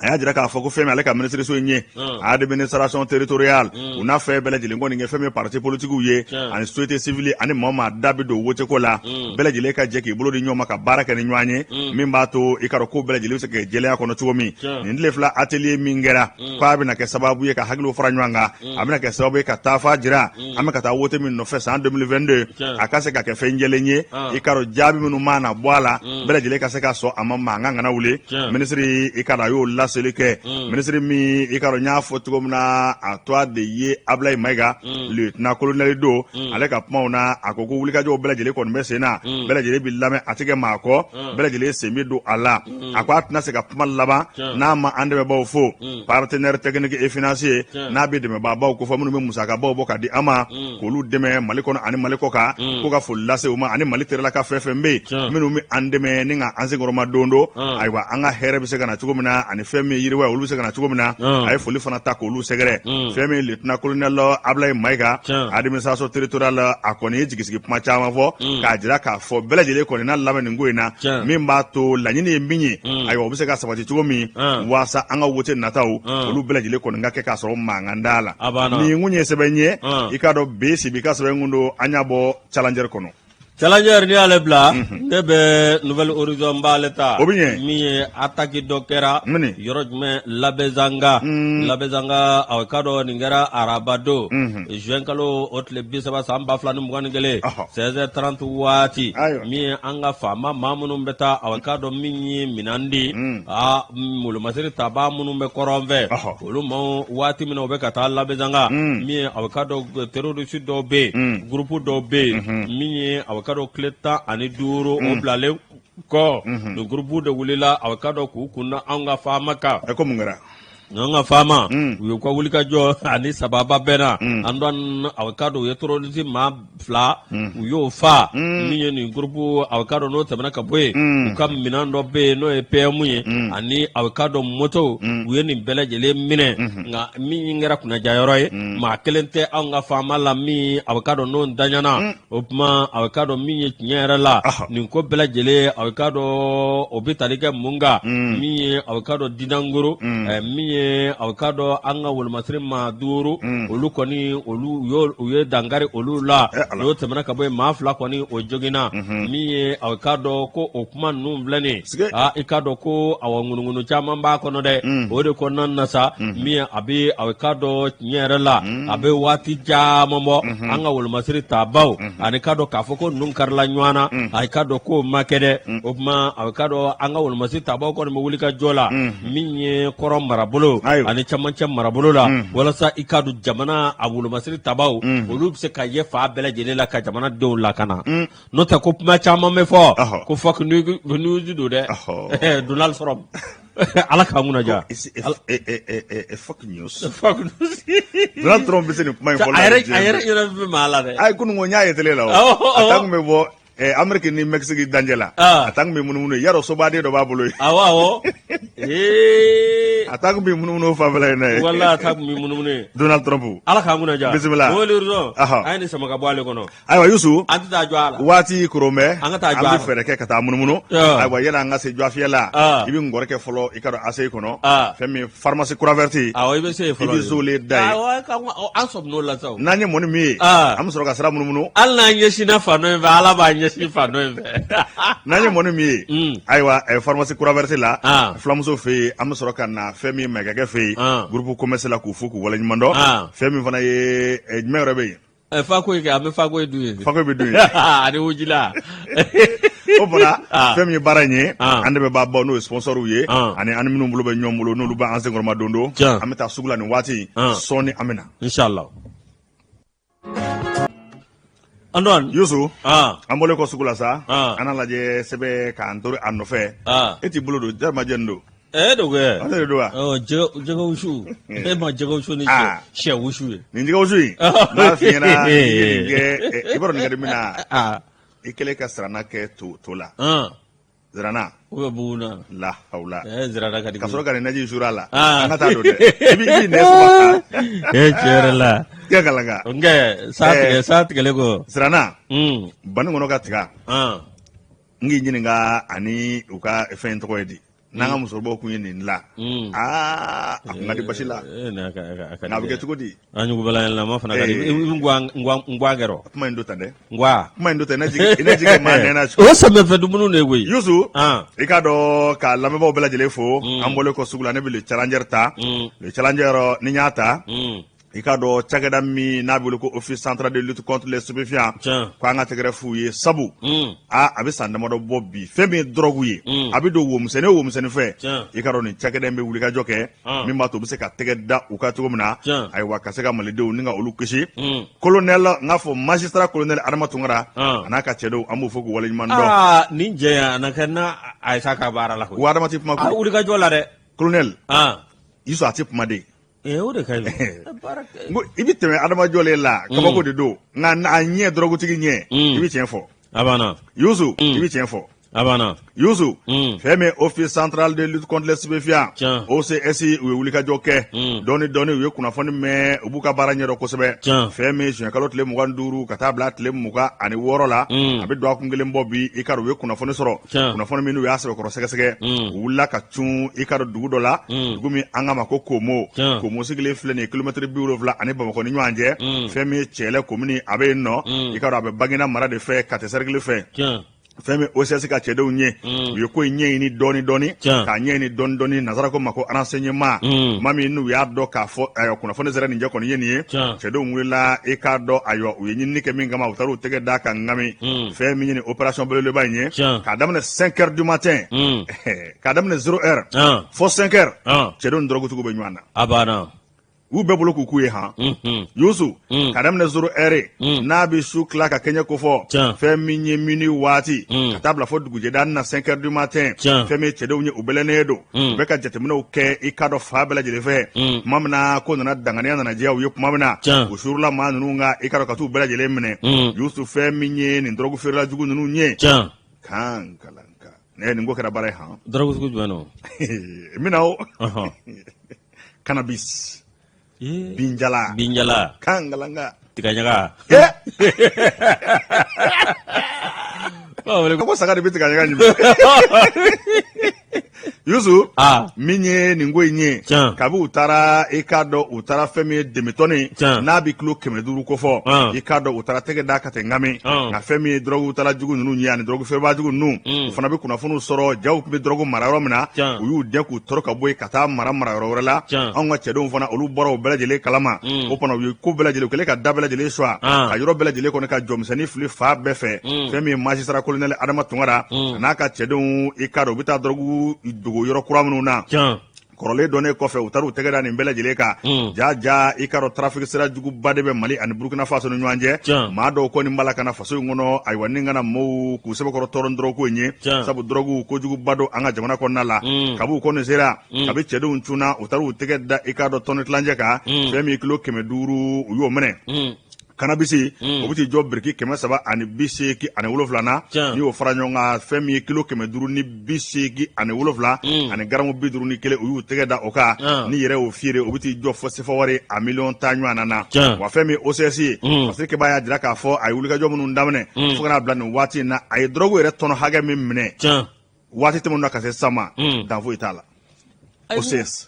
A y'a jira k'a fɔ ko fɛn min ale ka minisiriso in ye, administration territoriale, u n'a fɛn bɛɛ lajɛlen kɔni kɛ fɛn min parti politigiw ye ani société civile ani maa o maa da bɛ don wote ko la, bɛɛ lajɛlen ka jɛ k'i bolo di ɲɔgɔn ma ka baara kɛ ni ɲɔgɔn ye, min b'a to i k'a dɔn ko bɛɛ lajɛlen bɛ se ka kɛ jɛlenya kɔnɔ cogo min. Nin tile 2 atelier min kɛra, k'a bɛna kɛ sababu ye ka hakiliw fara ɲɔgɔn kan, a bɛna kɛ sababu ye ka taafa jira an bɛ ka taa wote min nɔfɛ san 2022, a ka se ka kɛ fɛn jɛlen ye. I k'a dɔn jaabi minnu mana bɔ a la, bɛɛ lajɛlen ka se ka sɔn a ma, mankan kana wuli. Minisiri, i k'a dɔn a y'o laseli kɛ. Minisiri min, i k'a dɔn n y'a fɔ cogo min na, a tɔgɔ de ye Abulayi Mayiga, lieutenant colonel don. Ale ka kumaw na, a ko ko wulikajɔw bɛɛ lajɛlen kɔni bɛ sen na, bɛɛ lajɛlen bɛ lamɛn, a tɛ kɛ maa kɔ, bɛɛ lajɛlen sen bɛ don a la. A ko a tɛna se ka kuma laban n'a ma an dɛmɛbaaw fo, partenaire technique et financier, n'a bɛ dɛmɛbaabaw ko fɔ minnu bɛ musakabaw bɔ ka di an ma k'olu dɛmɛ Mali kɔnɔ ani Mali kɔkan, ko ka foli lase u ma, ani Mali terila ka fɛn fɛn bɛ yen minnu bɛ an dɛmɛ ni ka an senkɔrɔma don don. Ayiwa, an ka hɛrɛ bɛ se ka na cogo min na ani fɛn min yiriwa, olu bɛ se ka na cogo min na, a ye foli fana ta k'olu sɛgɛrɛ. Fɛn min lieutenant colonel Abulayi Mayiga, administration territoriale, a kɔni ye jigisigi kuma caman fɔ k'a jira k'a fɔ bɛɛ lajɛlen kɔni n'a lamɛn nin ko in na, min b'a to laɲini ye min ye, ayiwa, o bɛ se ka sabati cogo min, waasa an ka wote nataw, olu bɛɛ lajɛlen kɔni ka kɛ k'a sɔrɔ mankan t'a la. Nin kun ye sɛbɛn ye, i k'a dɔn bi sibi ka sɛbɛn kun don, an y'a bɔ Challenger kɔnɔ.
Challenger, n'i y'ale bila, ne bɛ Nouvel Horizon b'ale ta.
O bɛ ɲɛ.
Min ye attaque dɔ kɛra yɔrɔ jumɛn? Labezanga. Labezanga, a k'a dɔn nin kɛra araba don, juin kalo o tile 30 san 2021, 16h30 waati. Min ye an ka faama maa minnu bɛ taa, a k'a dɔn min ye minɛn di, aa wolomasiri tabaa minnu bɛ kɔrɔn fɛ, olu ma waati min na u bɛ ka taa Labezanga, min ye a k'a dɔn terroriste dɔw bɛ yen, groupe dɔw bɛ yen, min ye a k'a dɔn tile 15 o bilalen kɔ, nin groupe de wulila, a k'a dɔn k'u kun da anw ka faama kan.
Ko mun kɛra?
An ka faama, u y'u ka wulikajɔ ani sababa bɛnna an dɔn, a k'a dɔn u ye terroriste maa 2, u y'o fa. Min ye nin groupe, a k'a dɔn n'o tɛmɛna ka bɔ yen, u ka minɛn dɔ bɛ yen n'o ye PM ye ani a k'a dɔn moto, u ye nin bɛɛ lajɛlen minɛ. Nka min kɛra kunnajayɔrɔ ye, maa kelen tɛ anw ka faama la min a k'a dɔn n'o ntanyana. O tuma a k'a dɔn min ye tiɲɛ yɛrɛ la, nin ko bɛɛ lajɛlen, a k'a dɔn o bɛ tali kɛ mun kan? Min ye a k'a dɔn Dinankoro, min ye a k'a dɔn an ka wolomasiri maa 5, olu kɔni olu u ye dankari olu la. N'o tɛmɛna ka bɔ yen, maa 2 kɔni o joginna. Min ye a k'a dɔn ko o kuma ninnu filɛ nin ye, aa i k'a dɔn ko awa ŋunuŋunu caman b'a kɔnɔ dɛ. O de kɔnɔna na sa, min ye a bɛ a k'a dɔn tiɲɛ yɛrɛ la, a bɛ waati caman bɔ an ka wolomasiri tabaw ani k'a dɔn k'a fɔ ko ninnu karila ɲɔgɔn na, a k'a dɔn k'o ma kɛ dɛ. O tuma a k'a dɔn an ka wolomasiri tabaw kɔni bɛ wuli ka jɔ la, min ye kɔrɔn marabolo ani camancɛ marabolo la, walasa i k'a dɔn jamana a wolomasiri tabaw, olu bɛ se ka ye fan bɛɛ lajɛlen la ka jamanadenw lakana. N'o tɛ ko kuma caman bɛ fɔ ko fake news don dɛ, Donald Trump, Ala k'an kunna diya.
Fake news. Fake news. Donald Trump bɛ se nin kuma in fɔli la.
A yɛrɛ ɲɛna bɛ maa la dɛ.
Ayi, kunun ko n y'a ye télé la o. A taa kun bɛ bɔ Amérique ni Mexique dancɛ la. A taa kun bɛ munumunu yen. Yarɔ sobaden dɔ b'a bolo yen.
Awɔ awɔ. Ee.
A taa kun bɛ munumunu o fanfɛla in na yen.
Walahi a taa kun bɛ munumunu yen.
Donald Trump.
Ala k'an kunna diya.
Bisimila.
Nouvel Horizon. A ye nin sama ka bɔ ale kɔnɔ.
Ayiwa Yusu,
an tɛ taa jɔ a la.
Waati koron bɛ,
an ka taa
jɔ a la. An bɛ fɛɛrɛ kɛ ka taa munumunu. Ayiwa, yala an ka se Jɔfiyɛ la, i bɛ ngɔrɔ kɛ fɔlɔ, i ka dɔn ACI kɔnɔ, fɛn min pharmacie croix verte.
Awɔ, i bɛ se yen fɔlɔ.
I bɛ zole da
yen. Awɔ, an sɔmin'o la sa o.
N'an ye mɔni min ye, an bɛ sɔrɔ ka sira munumunu.
Hali n'an ɲɛsinna fan dɔ in fɛ, Ala b'an ɲɛsin fan dɔ in fɛ.
N'an ye mɔni min ye, ayiwa, pharmacie croix verte la, fulamuso fɛ yen, an bɛ sɔrɔ ka na fɛn min Mayiga fɛ yen, groupe commerce la, k'u fo k'u waleɲuman dɔn. Fɛn min fana ye jumɛn yɛrɛ bɛ yen?
Fako kɛ an bɛ fako dun ye.
Fako bɛ dun
yen. Ani wujila.
O fana, fɛn min ye baara in ye, an dɛmɛbaabaw n'o ye sponsorw ye, ani an minnu bolo bɛ ɲɔgɔn bolo, n'olu b'an senkɔrɔma don don. An bɛ taa sugu la nin waati sɔɔni, an bɛ na.
Inshallah. Antoine.
Yusu, an bɔlen kɔ sugu la sa, an n'a lajɛ sɛbɛn k'an to a nɔfɛ. E t'i bolo don jarimajɛ don.
Ɛ do kɛ.
Ale de don wa?
Ɔ jɛgɛ wusu. E ma jɛgɛ wusu ni sɛ wusu ye.
Nin jɛgɛ wusu in, n'a f'i ɲɛna i ye nin kɛ, i b'a dɔn nin ka di min na. I kɛlen ka sirana kɛ to la. Zirana.
Ou bien buguna.
La hawla.
Ɛ zirana ka di.
Ka sɔrɔ ka nin naji suuru a la. An ka taa don dɛ. I b'i nɛn sama.
E tiɲɛ yɛrɛ la.
I ka kalan kan.
Nkɛ sa tigɛ sa tigɛlen kɔ.
Sirana. Baninkɔnɔ ka tiga. N k'i ɲininka ani u ka fɛn tɔgɔ ye di? N'an ka musokɔrɔbaw kun ye nin dilan, aa, a kun ka di basi la. Nka a bɛ kɛ cogo di?
An ɲugubala yɛlɛma fana ka di. I bɛ ngwa kɛrɔ.
Kuma in don tan dɛ.
Ngwa.
Kuma in don tan, i ne jigin maa nɛn na.
O samiyɛfɛ dumuni de ye koyi.
Yusu, i k'a dɔn ka lamɛnbaaw bɛɛ lajɛlen fo. An bɔlen kɔ sugu la, ne bɛ Le Challenger ta. Le Challenger, ni n y'a ta, i k'a dɔn cakɛda min n'a bɛ wele ko Office central de lutte contre les stupéfiants, ko an ka tɛgɛrɛ f'u ye, sabu a bɛ san damadɔ bɔ bi, fɛn min ye dɔrɔgu ye, a bɛ don womisɛnnin o womisɛnnin fɛ, i k'a dɔn nin cakɛda in bɛ wulikajɔ kɛ min b'a to u bɛ se ka tɛgɛ da u kan cogo min na, ayiwa, ka se ka malidenw ni ka olu kisi. Colonel, n k'a fɔ magistrat colonel Adama Tunkara a n'a ka cɛdenw, an b'u fo k'u waleɲuman
dɔn. Nin jɛ a na kɛ n'a Ayisa ka baara la
koyi. Wa Adama tɛ kuma.
Wulikajɔ la dɛ.
Colonel Yusu, a tɛ kuma de.
O de ka ɲi.
I bɛ tɛmɛ Adama jɔlen la, kabako de don, nka a ɲɛ dɔrɔgutigi ɲɛ, i bɛ tiɲɛ fɔ.
A banna.
Yusu, i bɛ tiɲɛ fɔ.
A banna.
Yusu, fɛn min Office central de lutte contre les stupéfiants, OCS, u ye wulikajɔ kɛ dɔɔni dɔɔni, u ye kunnafoni mɛn, u b'u ka baara ɲɛdɔn kosɛbɛ. Fɛn min zuwɛnkalo tile 25 ka taa bila tile 26 la, a bɛ dɔgɔkun kelen bɔ bi, i k'a dɔn u ye kunnafoni sɔrɔ, kunnafoni min u y'a sɛbɛkɔrɔ sɛgɛsɛgɛ, u wulila ka cun, i k'a dɔn, dugu dɔ la, dugu min an k'a ma ko Komo. Komo sigilen filɛ nin ye kilomɛtiri 70 ani Bamakɔ ni ɲɔgɔn cɛ. Fɛn min ye Cɛlɛ komini, a bɛ yen nɔ, i k'a dɔn a bɛ Baginda mara de fɛ, Kati sɛrikili fɛ. Fɛn min OCS ka cɛdenw ye, u ye ko in ɲɛɲini dɔɔni dɔɔni, k'a ɲɛɲini dɔɔni dɔɔni, nansara ko ma ko renseignement. Tuma min n'u y'a dɔn k'a fɔ, ayiwa, kunnafoni sera nin jɛ kɔni ye nin ye, cɛdenw wulila, i k'a dɔn, ayiwa, u ye ɲinini kɛ min kama, u taara u tɛgɛ d'a kan ŋami. Fɛn min ye nin opération belebeleba in ye, k'a daminɛ 5 heures du matin, k'a daminɛ 0 heure fo 5 heures, cɛdenw ni dɔrɔgutigiw bɛ ɲɔgɔn na.
A banna.
U bɛɛ bolo k'u k'u ye han. Yusu, ka daminɛ 0 heure, n'a bɛ su tila ka kɛɲɛ kofɔ, fɛn min ye minuit waati ka taa bila fo dugujɛda na 5 heures du matin, fɛn min ye cɛdenw ye, u bɛlɛnnen don, u bɛ ka jateminɛw kɛ, i k'a dɔn, fan bɛɛ lajɛlen fɛ. Tuma min na ko nana danganiya nana diya u ye tuma min na, u suurula maa ninnu kan, i k'a dɔn, ka t'u bɛɛ lajɛlen minɛ. Yusu, fɛn min ye nin dɔrɔgu feerela jugu ninnu ye, kan kalanka ne nin ko kɛra baara ye han.
Dɔrɔgu sugu jumɛn don?
N bɛna o cannabis, binjala.
Binjala.
Kan kalanka.
Tigaɲaga.
Ko saga de bɛ tigaɲaga ɲimi. Yusu, min ye nin ko in ye, kabi u taara, i k'a dɔn, u taara fɛn min ye demitɔni n'a bɛ kilo 500 kofɔ, i k'a dɔn, u taara tɛgɛ da ka tɛ ŋami. Nka fɛn min ye dɔrɔgu tala jugu ninnu ye ani dɔrɔgu feerebaa jugu ninnu, u fana bɛ kunnafoniw sɔrɔ jaw tun bɛ dɔrɔgu mara yɔrɔ min na, u y'u dɛn k'u tɔrɔ ka bɔ yen ka taa mara mara yɔrɔ wɛrɛ la. Anw ka cɛdenw fana, olu bɔra o bɛɛ lajɛlen kalama. O fana, u ye ko bɛɛ lajɛlen, u kɛlen ka da bɛɛ lajɛlen suwa, ka yɔrɔ bɛɛ lajɛlen kɔni, ka jɔmisɛnnin fili fan bɛɛ fɛ. Fɛn min ye magistrat colonel Adama Tunkara a n'a ka cɛdenw, i k'a dɔn, u bɛ taa dɔrɔgu dogo yɔrɔ kura minnu na, kɔrɔlen dɔnnen kɔfɛ, u taara u tɛgɛ da nin bɛɛ lajɛlen kan. Ja ja, i k'a dɔn, trafic sira juguba de bɛ Mali ani Burukina Faso ni ɲɔgɔn cɛ. Maa dɔw kɔni b'a la ka na faso in kɔnɔ, ayiwa, ni ka na maaw k'u sɛbɛkɔrɔ tɔɔrɔ dɔrɔgu ko in ye, sabu dɔrɔgu kojuguba don an ka jamana kɔnɔna la. Kabi u kɔni sera, kabi cɛdenw cunna, u taara u tɛgɛ da, i k'a dɔn, tɔni tilancɛ kan. Fɛn min ye kilo 500, u y'o minɛ. Cannabis, o bɛ t'i jɔ biriki 387 na. N'i y'o fara ɲɔgɔn kan, fɛn min ye kilo 587 ani garamu 51, u y'u tɛgɛ da o kan. Ni yɛrɛ y'o feere, o bɛ t'i jɔ fo sefa wari a miliyɔn 10 ɲɔgɔn na. Wa fɛn min OCS ye, Fasiri Keba y'a jira k'a fɔ a ye wulikajɔ minnu daminɛ fo ka n'a bila nin waati in na, a ye dɔrɔgu yɛrɛ tɔnɔ hakɛ min minɛ waati tɛmɛnen na ka se sisan ma, dan foyi t'a la. OCS.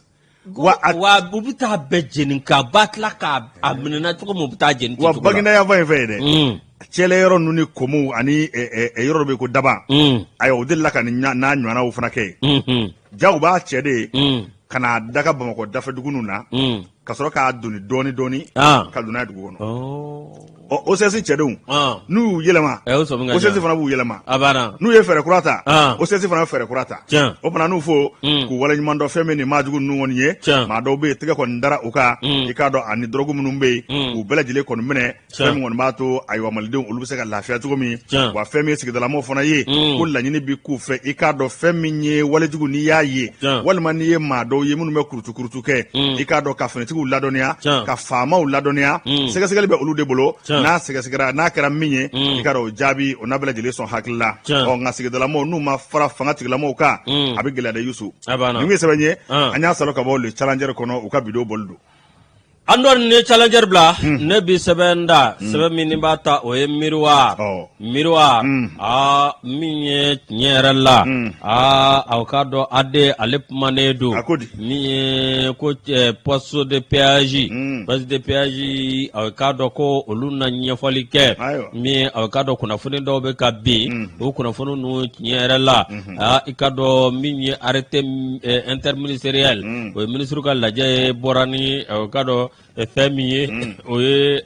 Wa wa u bɛ taa bɛɛ jeni ka ba tila k'a a minɛna cogo min, u bɛ taa jeni.
Wa Baginda yanfan in fɛ yen dɛ, Cɛlɛ yɔrɔ ninnu ni Komow ani yɔrɔ dɔ bɛ yen ko Daba, ayiwa, u delila ka nin n'a ɲɔgɔnnaw fana kɛ yen. Ja u b'a cɛ de ye ka n'a daga Bamakɔ dafɛ dugu ninnu na, ka sɔrɔ k'a doni dɔɔni dɔɔni ka don n'a ye dugu kɔnɔ. Ɔ, OCS cɛdenw, n'u y'u yɛlɛma, OCS fana b'u yɛlɛma. N'u ye fɛɛrɛ kura ta, OCS fana bɛ fɛɛrɛ kura ta. O fana n'u fo k'u waleɲuman dɔn fɛn min nin maajugu ninnu kɔni ye. Maa dɔw bɛ yen, tɛgɛ kɔni dara u kan, i k'a dɔn, ani dɔrɔgu minnu bɛ yen, k'u bɛɛ lajɛlen kɔni minɛ. Fɛn min kɔni b'a to, ayiwa, malidenw olu bɛ se ka lafiya cogo min. Wa fɛn min ye sigidalamɔgɔw fana ye, ko laɲini bi k'u fɛ, i k'a dɔn, fɛn min ye walejugu, n'i y'a ye walima n'i ye maa dɔw ye minnu bɛ kurutu kɛ, i k'a dɔn, ka finitigiw ladɔnniya, ka faamaw ladɔnniya. Sɛgɛsɛgɛli bɛ olu de bolo. N'a sɛgɛsɛgɛra, n'a kɛra min ye, i k'a dɔn, o jaabi o n'a bɛɛ lajɛlen sɔn hakili la. Ɔ, nka sigidalamɔgɔw, n'u ma fara fanga tigilamɔgɔw kan, a bɛ gɛlɛya dɛ, Yusu. Nin ye sɛbɛn ye an y'a sɔrɔ ka bɔ Le Challenger kɔnɔ, u ka bi don bɔli don.
Antoine ni Challenger bila ne bi sɛbɛn da sɛbɛn min b'a ta o ye Miroir Miroir aa min ye tiɲɛ yɛrɛ la aa aw k'a dɔn AD ale kumanen don min ye ko poste de péage poste de péage aw k'a dɔn ko olu na ɲɛfɔli kɛ min aw k'a dɔn kunnafoni dɔw bɛ ka bin o kunnafoni ninnu tiɲɛ yɛrɛ la aa i k'a dɔn min ye arrêté interministériel o ye minisiriw ka lajɛ ye bɔra ni aw k'a dɔn fɛn min ye o ye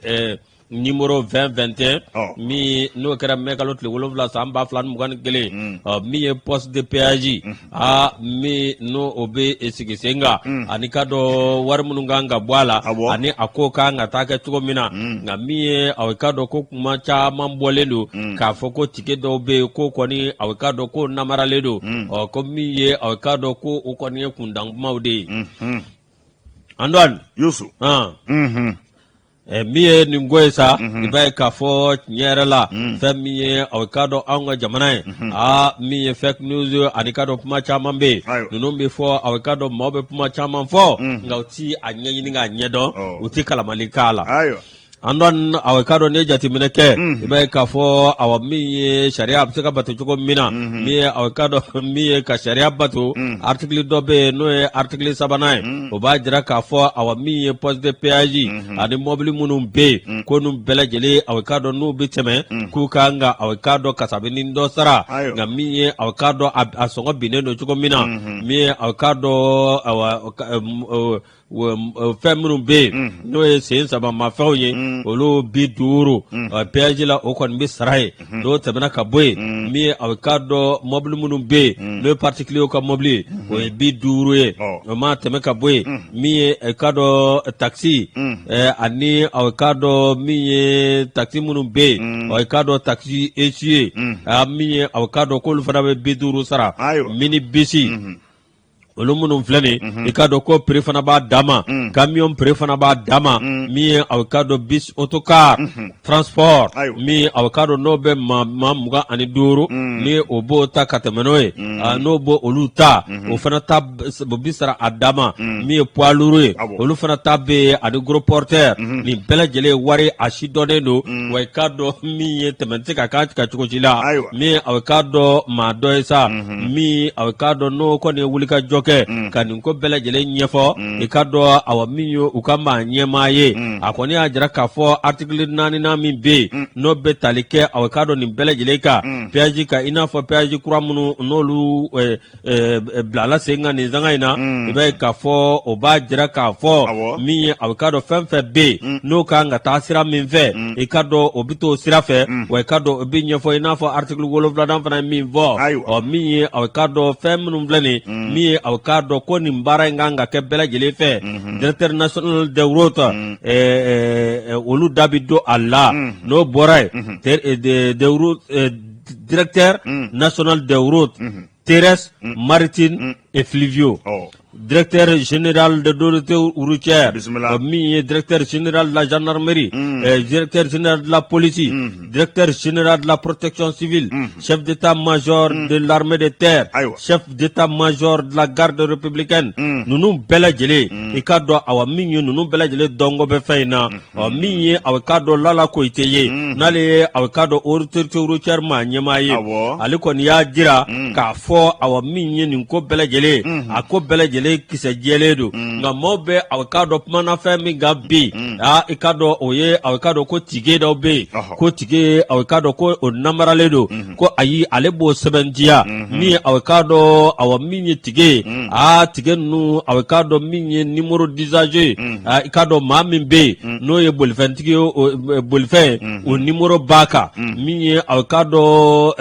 numéro 2021 min n'o kɛra mɛ kalo tile 7 san 2021 min ye poste de péage aa min n'o o bɛ sigi sen kan ani k'a dɔn wari minnu kan ka bɔ a la ani a ko kan ka taa kɛ cogo min na nka min ye aw k'a dɔn ko kuma caman bɔlen don k'a fɔ ko tike dɔw bɛ yen ko kɔni aw k'a dɔn ko namaralen don ɔ ko min ye aw k'a dɔn ko o kɔni ye kundan kumaw de ye Antoine
Yusu
Min ye nin ko ye sa i b'a ye k'a fɔ tiɲɛ yɛrɛ la fɛn min ye aw k'a dɔn anw ka jamana ye aa min ye fake news ani k'a dɔn kuma caman bɛ yen ninnu bɛ fɔ aw k'a dɔn maaw bɛ kuma caman fɔ nka u ti a ɲɛɲini k'a ɲɛdɔn u ti kalamali k'a la Antoine aw k'a dɔn n'i ye jateminɛ kɛ i b'a ye k'a fɔ awa min ye sariya a bɛ se ka bato cogo min na min ye aw k'a dɔn min ye ka sariya bato article dɔ bɛ yen n'o ye article sabanan ye o b'a jira k'a fɔ awa min ye poste de péage ani mɔbili minnu bɛ yen ko ninnu bɛɛ lajɛlen aw k'a dɔn n'u bɛ tɛmɛ k'u kan ka aw k'a dɔn kasabini dɔ sara nka min ye aw k'a dɔn a sɔngɔ binnen don cogo min na min ye aw k'a dɔn awa fɛn minnu bɛ yen n'o ye sen saba mafɛnw ye olu 50 péage la o kɔni bɛ sara yen n'o tɛmɛna ka bɔ yen min ye aw k'a dɔn mɔbili minnu bɛ yen n'o ye particulier ka mɔbili ye o ye 50 ye o ma tɛmɛ ka bɔ yen min ye aw k'a dɔn taxi ani aw k'a dɔn min ye taxi minnu bɛ yen aw k'a dɔn taxi essieux min ye aw k'a dɔn k'olu fana bɛ 50 sara minibus olu minnu filɛ nin i k'a dɔn ko prix fana b'a dan ma camion prix fana b'a dan ma min ye aw k'a dɔn bus autocar transport min aw k'a dɔn n'o bɛ maa 25 ni o b'o ta ka tɛmɛ n'o ye n'o b'o olu ta o fana ta bi sara a dan ma min ye poids lourd ye olu fana ta bɛ yen ani gros porteur nin bɛɛ lajɛlen wari a si dɔnnen don wa i k'a dɔn min ye tɛmɛ tɛ se ka k'a kan cogo si la min aw k'a dɔn maa dɔ ye sa min aw k'a dɔn n'o kɔni ye wulikajɔ kɛ ka nin ko bɛɛ lajɛlen ɲɛfɔ i k'a dɔn awa min ye u ka maa ɲɛmaa ye a kɔni y'a jira k'a fɔ article naaninan min bɛ yen n'o bɛ tali kɛ aw k'a dɔn nin bɛɛ lajɛlen kan péage kan i n'a fɔ péage kura minnu n'olu bilala sen kan nin sanga in na i b'a ye k'a fɔ o b'a jira k'a fɔ min ye aw k'a dɔn fɛn fɛn bɛ yen n'o kan ka taa sira min fɛ i k'a dɔn o bɛ t'o sira fɛ wa i k'a dɔn o bɛ ɲɛfɔ i n'a fɔ article wolonwulanan fana ye min fɔ ɔ min ye aw k'a dɔn fɛn minnu filɛ nin min ye aw k'a dɔn ko nin baara in kan ka kɛ bɛɛ lajɛlen fɛ directeur national des routes olu da bɛ don a la n'o bɔra yen directeur national des routes terrestres, maritimes et fluviaux. Directeur général de l'autorité routière, min ye directeur général de la gendarmerie, directeur général de la police, directeur général de la protection civile, chef d'état-major de l'armée de terre, chef d'état-major de la garde républicaine, ninnu bɛɛ lajɛlen i k'a dɔn awa min ye ninnu bɛɛ lajɛlen dɔnko bɛ fɛn in na. Ɔ min ye aw k'a dɔn Lala Koyite ye n'ale ye aw k'a dɔn autorité routière maa ɲɛmaa ye ale kɔni y'a jira k'a fɔ awa min ye nin ko bɛɛ lajɛlen a ko bɛɛ lajɛlen kisɛ jɛlen don nka maaw bɛ aw k'a dɔn kumana fɛn min kan bi aa i k'a dɔn o ye aw k'a dɔn ko tike dɔw bɛ yen ko tike aw k'a dɔn ko o namaralen don ko ayi ale b'o sɛbɛntiya min ye aw k'a dɔn awa min ye tike ye aa tike ninnu aw k'a dɔn min ye numéro d'usager ye i k'a dɔn maa min bɛ yen n'o ye bolifɛntigi ye bolifɛn o numéro b'a kan min ye aw k'a dɔn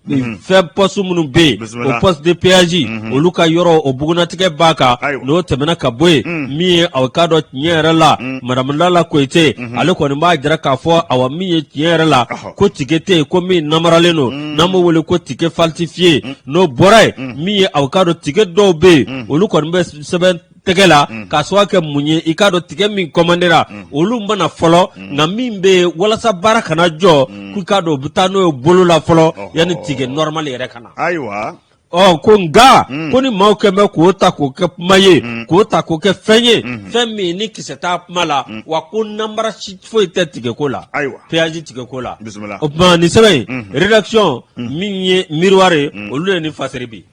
fɛn poste minnu bɛ yen o poste de péage olu ka yɔrɔ o bugunnatigɛ b'a kan n'o tɛmɛna ka bɔ yen min ye aw k'a dɔn tiɲɛ yɛrɛ la madame Lala Koyite ale kɔni b'a jira k'a fɔ awa min ye tiɲɛ yɛrɛ la ko tike tɛ yen ko min namaralen don n'an b'o wele ko ticket falsifié n'o bɔra yen min ye aw k'a dɔn tike dɔw bɛ yen olu kɔni bɛ sɛbɛn tɛgɛ la k'a sababu kɛ mun ye i k'a dɔn ticket min commandera olu ma na fɔlɔ nka min bɛ yen walasa baara kana jɔ k'i k'a dɔn u bɛ taa n'o ye bolo la fɔlɔ yanni ticket normal yɛrɛ ka na.
Ayiwa.
Ɔ ko nka ko ni maaw kɛn bɛ k'o ta k'o kɛ kuma ye, k'o ta k'o kɛ fɛn ye, fɛn min ni kisɛ t'a kuma la, wa ko nanbara si foyi tɛ tigɛko la.
Ayiwa.
Péage tigɛko la.
Bisimila.
O tuma nin sɛbɛn in, rédaction min ye Miroir ye, olu de ye nin fasiri bi.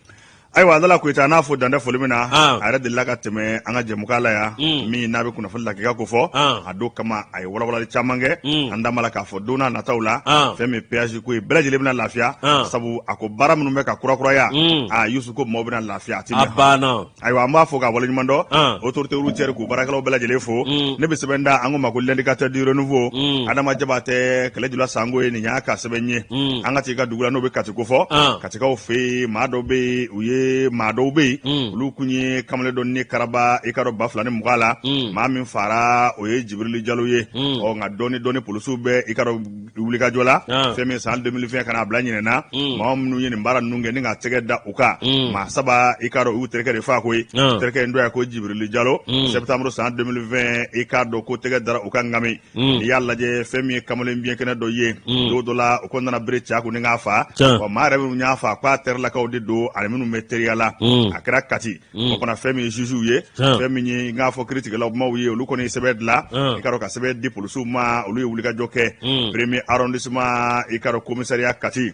Ayiwa, Adala Koyita, n'a fɔ dantɛ foli min na,
Ah.
a yɛrɛ delila ka tɛmɛ an ka jɛmukan la yan, min n'a bɛ kunnafoni lakika ko fɔ.
Ah.
A don kama a ye walawalali caman kɛ. An da b'a la k'a fɔ don n'a nataw la,
Ah.
fɛn min péage ko ye, bɛɛ lajɛlen bɛna lafiya,
Ah.
sabu a ko baara minnu bɛ ka kurakuraya, a Yusu ko maaw bɛna lafiya, a ti
A
mɛn.
banna.
Ayiwa, an b'a fɔ k'a waleɲuman dɔn,
Ah.
autorité routière, k'u baarakɛlaw bɛɛ lajɛlen fo. Ne bɛ sɛbɛn da an ko ma ko L'Indicateur du Renouveau. Adama Jabatɛ, kɛlɛ jula sango ye, nin y'a ka sɛbɛn ye. An ka t'i ka dugu la, n'o bɛ Kati ko fɔ. Katikaw fɛ yen, maa dɔw bɛ yen, u ye maa dɔw bɛ yen, olu kun ye kamalen dɔ ni karaba, i ka dɔn, 2020 la. Maa min fara, o ye Jibirili Jalo ye. Ɔ nka dɔɔni dɔɔni, polisiw bɛ, i ka dɔn, wulikajɔ la. Fɛn min san 2020 ka n'a bila ɲinɛ na, maa minnu ye nin baara ninnu kɛ ni ka tɛgɛ da u kan, maa saba, i ka dɔn, u y'u terikɛ de faa koyi. Terikɛ in dɔ ye ko Jibirili Jalo. Septembre san 2020, i k'a dɔn ko tɛgɛ dara u kan. Ngami n'i y'a lajɛ, fɛn min ye kamalen biɲɛkɛnɛ dɔ ye don dɔ la, o ko nana bere ci a kun ni k'a fa. Wa maa yɛrɛ minnu y'a fa, k'a terilakaw de don ani minnu bɛ teriya la. A kɛra Kati. O fana, fɛn min ye jugew ye, fɛn min ye n k'a fɔ kiiritigɛlaw maaw ye, olu kɔni ye sɛbɛn dilan, i ka dɔn, ka sɛbɛn di polisiw ma. Olu ye wulikajɔ kɛ premier arrondissement, i ka dɔn, commissariat Kati.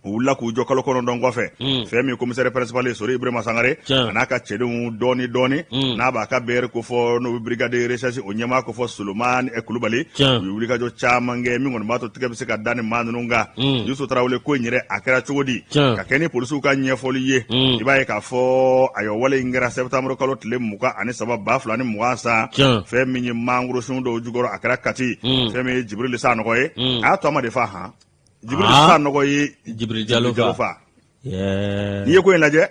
U wulila k'u jɔ kalo 9 kɔfɛ. Fɛn min ye commissaire principal ye, Sori Ibrahima Sangare, a n'a ka cɛdenw, dɔɔni dɔɔni, n'a b'a ka BR ko fɔ, n'o bɛ brigade de recherche, o ɲɛmaa ko fɔ, Solomani Kulubali, u ye wulikajɔ caman kɛ min kɔni b'a to tigɛ bɛ se ka da ni maa ninnu kan. Yusu Tarawele, ko in yɛrɛ a kɛra cogo di? Ka kɛ ni polisiw ka ɲɛfɔli ye, i b'a ye k'a fɔ, ayiwa, wale in kɛra septembre kalo tile 23 2020 san. Fɛn min ye mangorosun dɔw jukɔrɔ, a kɛra Kati. Fɛn min ye Jibirili Sanɔgɔ ye, a y'a to a ma de fa han. Jibirili Sanɔgɔ ye
Jibirili Jalo
fa. N'i ye ko in lajɛ,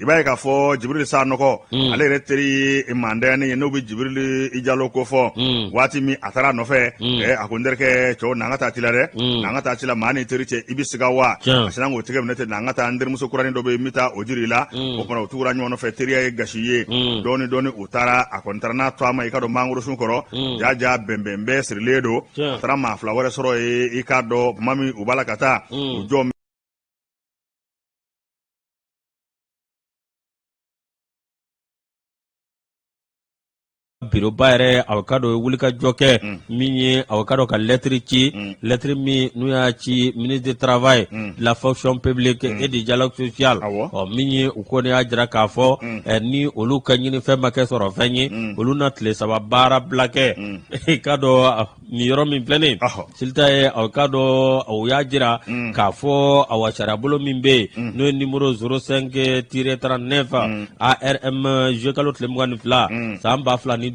i b'a ye k'a fɔ Jibirili Sanɔgɔ, ale yɛrɛ teri mandayani ye, n'o bɛ Jibirili Jalo ko fɔ. Waati min a taara a nɔfɛ, a ko n terikɛ cɛw, n'an ka taa ci la dɛ, n'an ka taa ci la. Maa ni teri cɛ, i bɛ siga wa? A sinna k'o tɛgɛ minɛ ten, n'an ka taa, n terimuso kuranin dɔ bɛ yen, n bɛ taa o jira i la. O fana, u tugura ɲɔgɔn nɔfɛ, teriya ye gasi ye. Dɔɔni dɔɔni, u taara. A kɔni taara n'a to a ma, i ka dɔn, mangorosun kɔrɔ, ja ja bɛnbɛn bɛɛ sirilen don. A taara maa fila wɛrɛ sɔrɔ yen, i k'a dɔn, tuma min u b'a la ka taa u jɔ.
Biroba yɛrɛ, a ka dɔn, wulikajɔ kɛ min ye, a ka dɔn, ka lɛtiri ci, lɛtiri min n'u y'a ci ministre du Travail, de la Fonction publique et du Dialogue social. Ɔ min ye, u kɔni y'a jira k'a fɔ ni olu ka ɲinifɛn ma kɛ sɔrɔ fɛn ye, olu na tile 3 baara bila kɛ. I ka dɔn, nin yɔrɔ min filɛ nin silita ye, aw ka dɔn, o y'a jira k'a fɔ, awa, sariyabolo min bɛ yen, n'o ye numéro 05-39 ARM, juillet kalo tile 22 san 2005,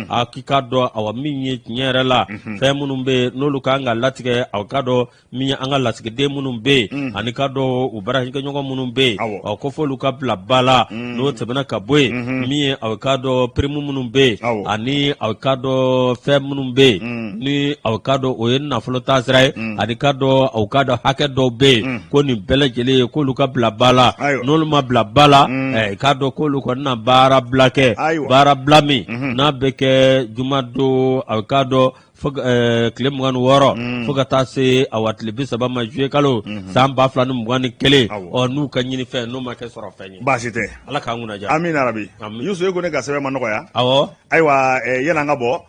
a k'i k'a dɔn, awa, min ye tiɲɛ yɛrɛ la, fɛn minnu bɛ yen n'olu kan ka latigɛ, aw ka dɔn, min ye an ka lasigiden minnu bɛ yen ani ka dɔn u baarakɛɲɔgɔn minnu bɛ yen, ɔ ko f'olu ka bila ba la. N'o tɛmɛna ka bɔ yen, min ye aw ka dɔn prime minnu bɛ yen ani aw ka dɔn fɛn minnu bɛ yen ni aw ka dɔn o ye nafolo taasira ye, ani ka dɔn aw ka dɔn hakɛ dɔw bɛ yen, ko nin bɛɛ lajɛlen ye k'olu ka bila ba la. N'olu ma bila ba la, i k'a dɔn k'olu kɔni na baara bila kɛ, baara bila min n'a bɛ kɛ jumadon, aw k'a dɔn, fo tile 26 fo ka taa se awa tile 30 ma juillet kalo san 2021. Ɔ n'u ka ɲinifɛn n'o ma kɛ sɔrɔ fɛn ye.
Baasi tɛ.
Ala k'an kunna diya.
Amina rabi. Yusu, e ko ne ka sɛbɛn ma nɔgɔya.
Awɔ.
Ayiwa, yanni an ka bɔ,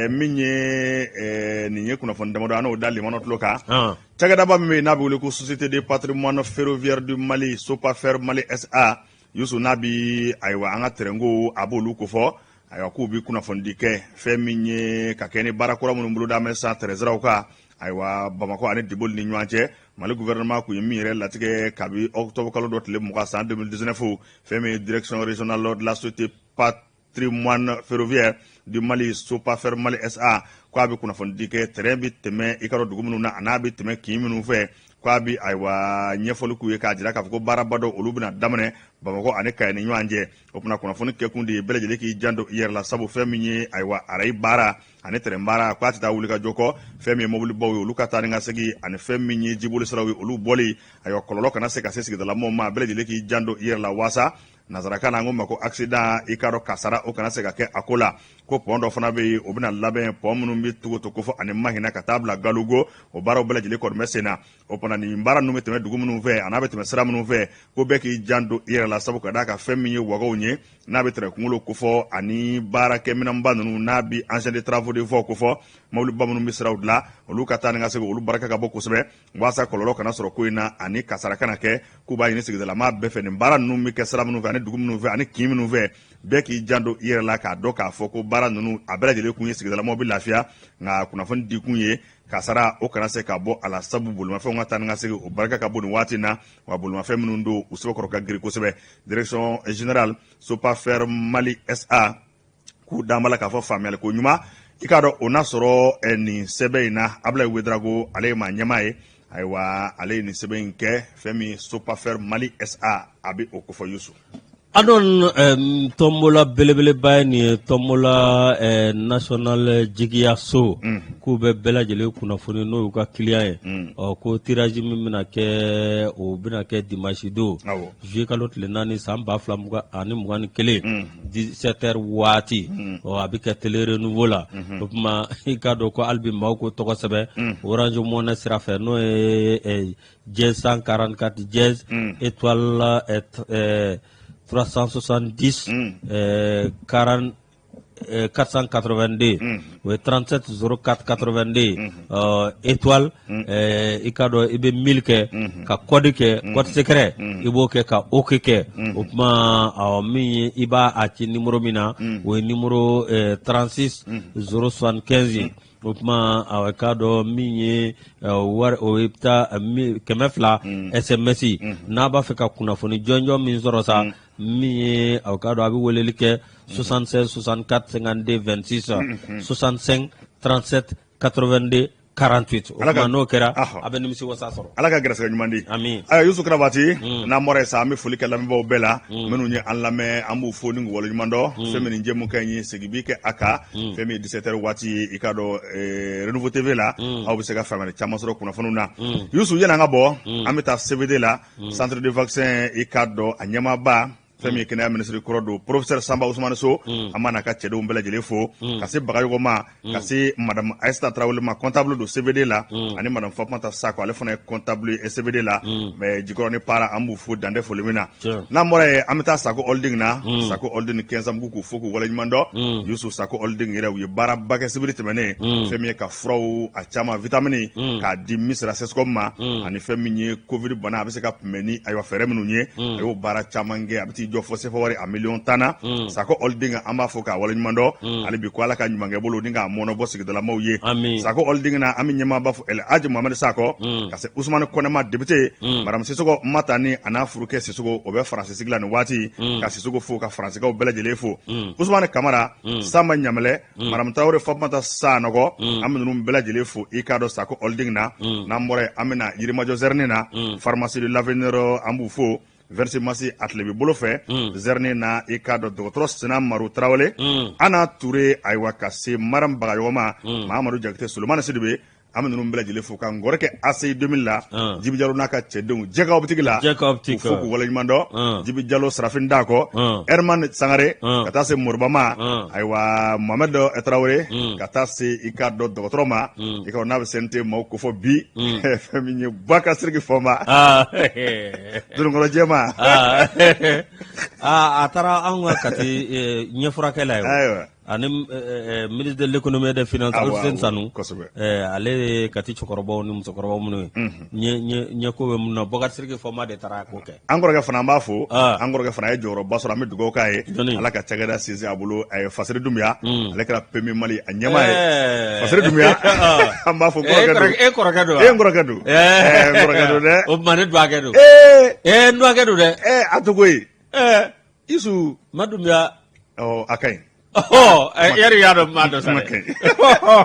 min ye nin ye, kunnafoni damadɔ, an n'o da limanaw tulo kan. Cakɛdaba min bɛ yen n'a bɛ wele ko Société de patrimoine ferroviaire du Mali, Sopafer Mali SA, Yusu, n'a bi, ayiwa, an ka tɛrɛnko, a b'olu kofɔ. Ayiwa, k'u bɛ kunnafonidi kɛ fɛn min ye ka kɛ ni baara kura minnu boloda bɛ san tɛrɛnsiraw kan, ayiwa, Bamakɔ ani Diboli ni ɲɔgɔn cɛ. Mali gouvernement kun ye min yɛrɛ latigɛ kabi octobre kalo dɔ tile 20 san 2019, fɛn min ye Direction régionale de la Société patrimoine ferroviaire du Mali, Sopafer Mali SA, k'a bɛ kunnafonidi kɛ tɛrɛn bɛ tɛmɛ i ka dɔn dugu minnu na, a n'a bɛ tɛmɛ kin minnu fɛ, k'a bɛ, ayiwa, ɲɛfɔli k'u ye k'a jira k'a fɔ ko baaraba dɔ olu bɛna daminɛ Bamakɔ ani Kayi ni ɲɔgɔn cɛ. O tuma, kunnafoni kɛkun de ye bɛɛ lajɛlen k'i janto i yɛrɛ la, sabu fɛn min ye, ayiwa, arayi baara ani tɛrɛn baara, k'a tɛ taa wulikajɔ kɔ. Fɛn min ye mobilibaw ye, olu ka taa ni ka segin, ani fɛn min ye jiboli siraw ye, olu bɔli, ayiwa, kɔlɔlɔ kana se ka se sigidalamɔgɔw ma. Bɛɛ lajɛlen k'i janto i yɛrɛ la waasa, nansarakan na, an ko ma ko accident, i k'a dɔn, kasara, o kana se ka kɛ a ko la. Ko pɔn dɔ fana bɛ yen, o bɛna labɛn, pɔn minnu bɛ Togoto kofɔ ani Mahina ka taa bila Galogo, o baaraw bɛɛ lajɛlen kɔni bɛ sen na. O fana nin baara ninnu bɛ tɛmɛ dugu minnu fɛ, a n'a bɛ tɛmɛ sira minnu fɛ, ko bɛɛ k'i janto i yɛrɛ la, sabu ka d'a kan fɛn min ye wagɔnw ye n'a bɛ tɛrɛ kunkolo kofɔ ani baarakɛminɛnba ninnu n'a bɛ engin de travaux de voie kofɔ, mobiliba minnu bɛ siraw dilan, olu ka taa ni ka segin, olu barika ka bon kosɛbɛ, walasa kɔlɔlɔ kana sɔrɔ ko in na ani kasara kana kɛ. K'u b'a ɲini sigidalamaa bɛɛ fɛ, nin baara ninnu bɛ kɛ sira minnu fɛ ani dugu minnu fɛ ani kin minnu fɛ, bɛɛ k'i janto i yɛrɛ la, k'a dɔn k'a fɔ ko baara ninnu a bɛɛ lajɛlen kun ye sigidalamaw bɛ lafiya, nka kunnafoni di kun ye kasara o kana se ka bɔ a la, sabu bolimafɛnw ka taa ni ka segin o barika ka bon nin waati in na, wa bolimafɛn minnu don, u sɛbɛkɔrɔ ka girin kosɛbɛ. Direction générale Sopafer Mali SA k'u dan b'a la k'a fɔ faamuyali ko ɲuman, i k'a dɔn o n'a sɔrɔ nin sɛbɛn in na, Abulayi Wedrago, ale ye maa ɲɛmaa ye. Ayiwa, ale ye nin sɛbɛn in kɛ fɛn min Sopafer Mali SA a bɛ o kofɔ, Yusu.
A dɔn tɔnbɔla belebeleba ye nin ye, tɔnbɔla national jigiyaso, k'u bɛ bɛɛ lajɛlen kunnafoni n'o y'u ka kiliyan ye. Ɔ ko tirage min bɛna kɛ, o bɛna kɛ dimanche don, juillet kalo tile 4 san 2021, 17 heures waati. Ɔ a bɛ kɛ Télé Renouveau la. O tuma i k'a dɔn ko hali bi maaw k'u tɔgɔ sɛbɛn Orange Money sira fɛ, n'o ye dièse 144 dièse étoile 370 40 482, o ye 37 04 82 étoile. I k'a dɔn i bɛ 1000 kɛ ka code kɛ, code secret i b'o kɛ ka OK kɛ. O tuma min ye, i b'a a ci numéro min na, o ye numéro 36 075 ye. O tuma i k'a dɔn min ye wari, o ye taa 200 SMS. N'a b'a fɛ ka kunnafoni jɔnjɔn min sɔrɔ sa, min ye aw k'a dɔn a bɛ weleli kɛ 76 64 52 26, 65 37 82 48. O tuma n'o kɛra, a bɛ nimisi wasa sɔrɔ.
Ala ka gɛrɛsɛgɛ ɲuman di.
Ami.
Ayiwa, Yusu Karabati, n'an bɔra yen sa, an bɛ foli kɛ lamɛnbaaw bɛɛ la minnu ye an lamɛn, an b'u fo ni k'u waleɲuman dɔn. Fɛn min jɛmu ka ɲi, segin bi kɛ a kan, fɛn min ye 17 heures waati ye, i k'a dɔn Renouveau TV la, aw bɛ se ka faamuyali caman sɔrɔ kunnafoniw na. Yusu, yanni an ka bɔ, an bɛ taa CVD la, centre de vaccin, i k'a dɔn a ɲɛmaaba, fɛn min ye kɛnɛya minisiri kɔrɔ don, professeur Sanba Usumani So, an b'a n'a ka cɛdenw bɛɛ lajɛlen fo, ka se Bagayogo ma, ka se madame Ayisata Tarawele ma, comptable don CVD la, ani madame Fatumata Sako, ale fana ye comptable ye CVD la. Mais Jikɔrɔni Para, an b'u fo dan tɛ foli min na. N'an bɔra yen, an bɛ taa Sako Holding na, Sako Holding Kɛnsanbugu, k'u fo k'u waleɲuman dɔn. Yusu, Sako Holding yɛrɛ, u ye baaraba kɛ sibiri tɛmɛnen, fɛn min ye ka furaw a caman, vitamini, k'a di Misira CSCOM ma, ani fɛn min ye covid bana a bɛ se ka kunbɛn ni ayiwa fɛɛrɛ minnu ye, a y'o baara caman kɛ, a bɛ t'i jɔ fo sefa wari a miliyɔn 10 na. Sako Holding, an b'a fɔ k'a waleɲuman dɔn hali bi, ko Ala ka ɲumankɛ bolo ni k'a mɔnɔ bɔ sigidalamaw ye. Sako Holding na, an bɛ ɲɛmaaba fo, El Hadji Mohamed Sakɔ, ka se Usumani Kɔnɛma député, madame Sisoko Matani a n'a furukɛ Sisoko, o bɛ Faransi sigi la nin waati, ka Sisoko fo, ka Faransikaw bɛɛ lajɛlen fo, Usumani Kamara, Sanba Ɲamɛlɛ, madame Tarawele Fatumata Sanɔgɔ, an bɛ ninnu bɛɛ lajɛlen fo, i k'a dɔn Sako Holding na. N'an bɔra yen, an bɛ na Yirimajɔ Zɛrɛni na, pharmacie de l'avenir, an b'u fo, 26 mars a tile bɛ bolo fɛ Zɛrɛni na, i k'a dɔn dɔgɔtɔrɔ Sina Maru Tarawele, Ana Ture, ayiwa ka se Maram Bagayogo ma, Mahamadu Jakite, Solomani Sidibe, an bɛ ninnu bɛɛ lajɛlen fo, ka n kɔrɔkɛ ACI 2000 la, Jibi Jalo n'a ka cɛdenw, Jɛka optique la,
k'u
fo k'u waleɲuman dɔn, Jibi Jalo, Sarafin Dakɔ, Herman Sangare, ka taa se Moriba ma, ayiwa Mohamed Tarawele, ka taa se i k'a dɔn dɔgɔtɔrɔ ma, i ka n'a bɛ CNT maaw kofɔ bi, fɛn min ye Baka Siriki Fɔnba, Dununkɔrɔ jɛma.
A taara anw ka Kati ɲɛfurakɛ la ye. Ani ministre de l'économie et des finances Alfuseni Sanu, ale ye Kati cɛkɔrɔbaw ni musokɔrɔbaw minnu ye ɲɛko bɛ minnu na, Bɔkari Siriki Fɔnba de taara ko kɛ.
An kɔrɔkɛ fana, an b'a fo, an kɔrɔkɛ fana ye jɔyɔrɔba sɔrɔ, an bɛ dugawu k'a ye, Ala ka cakɛda sinsin a bolo. A ye Fasiri Dunbiya, ale kɛra PMU Mali a ɲɛmaa ye. Fasiri Dunbiya, an b'a fo.
E kɔrɔkɛ don?
E n kɔrɔkɛ don, n kɔrɔkɛ don dɛ.
O tuma ne dɔgɔkɛ don. Ee, n dɔgɔkɛ don dɛ.
A to koyi. Isu
Ma Dunbiya.
A ka ɲi.
Yɛrɛ y'a dɔn maa dɔ sa dɛ.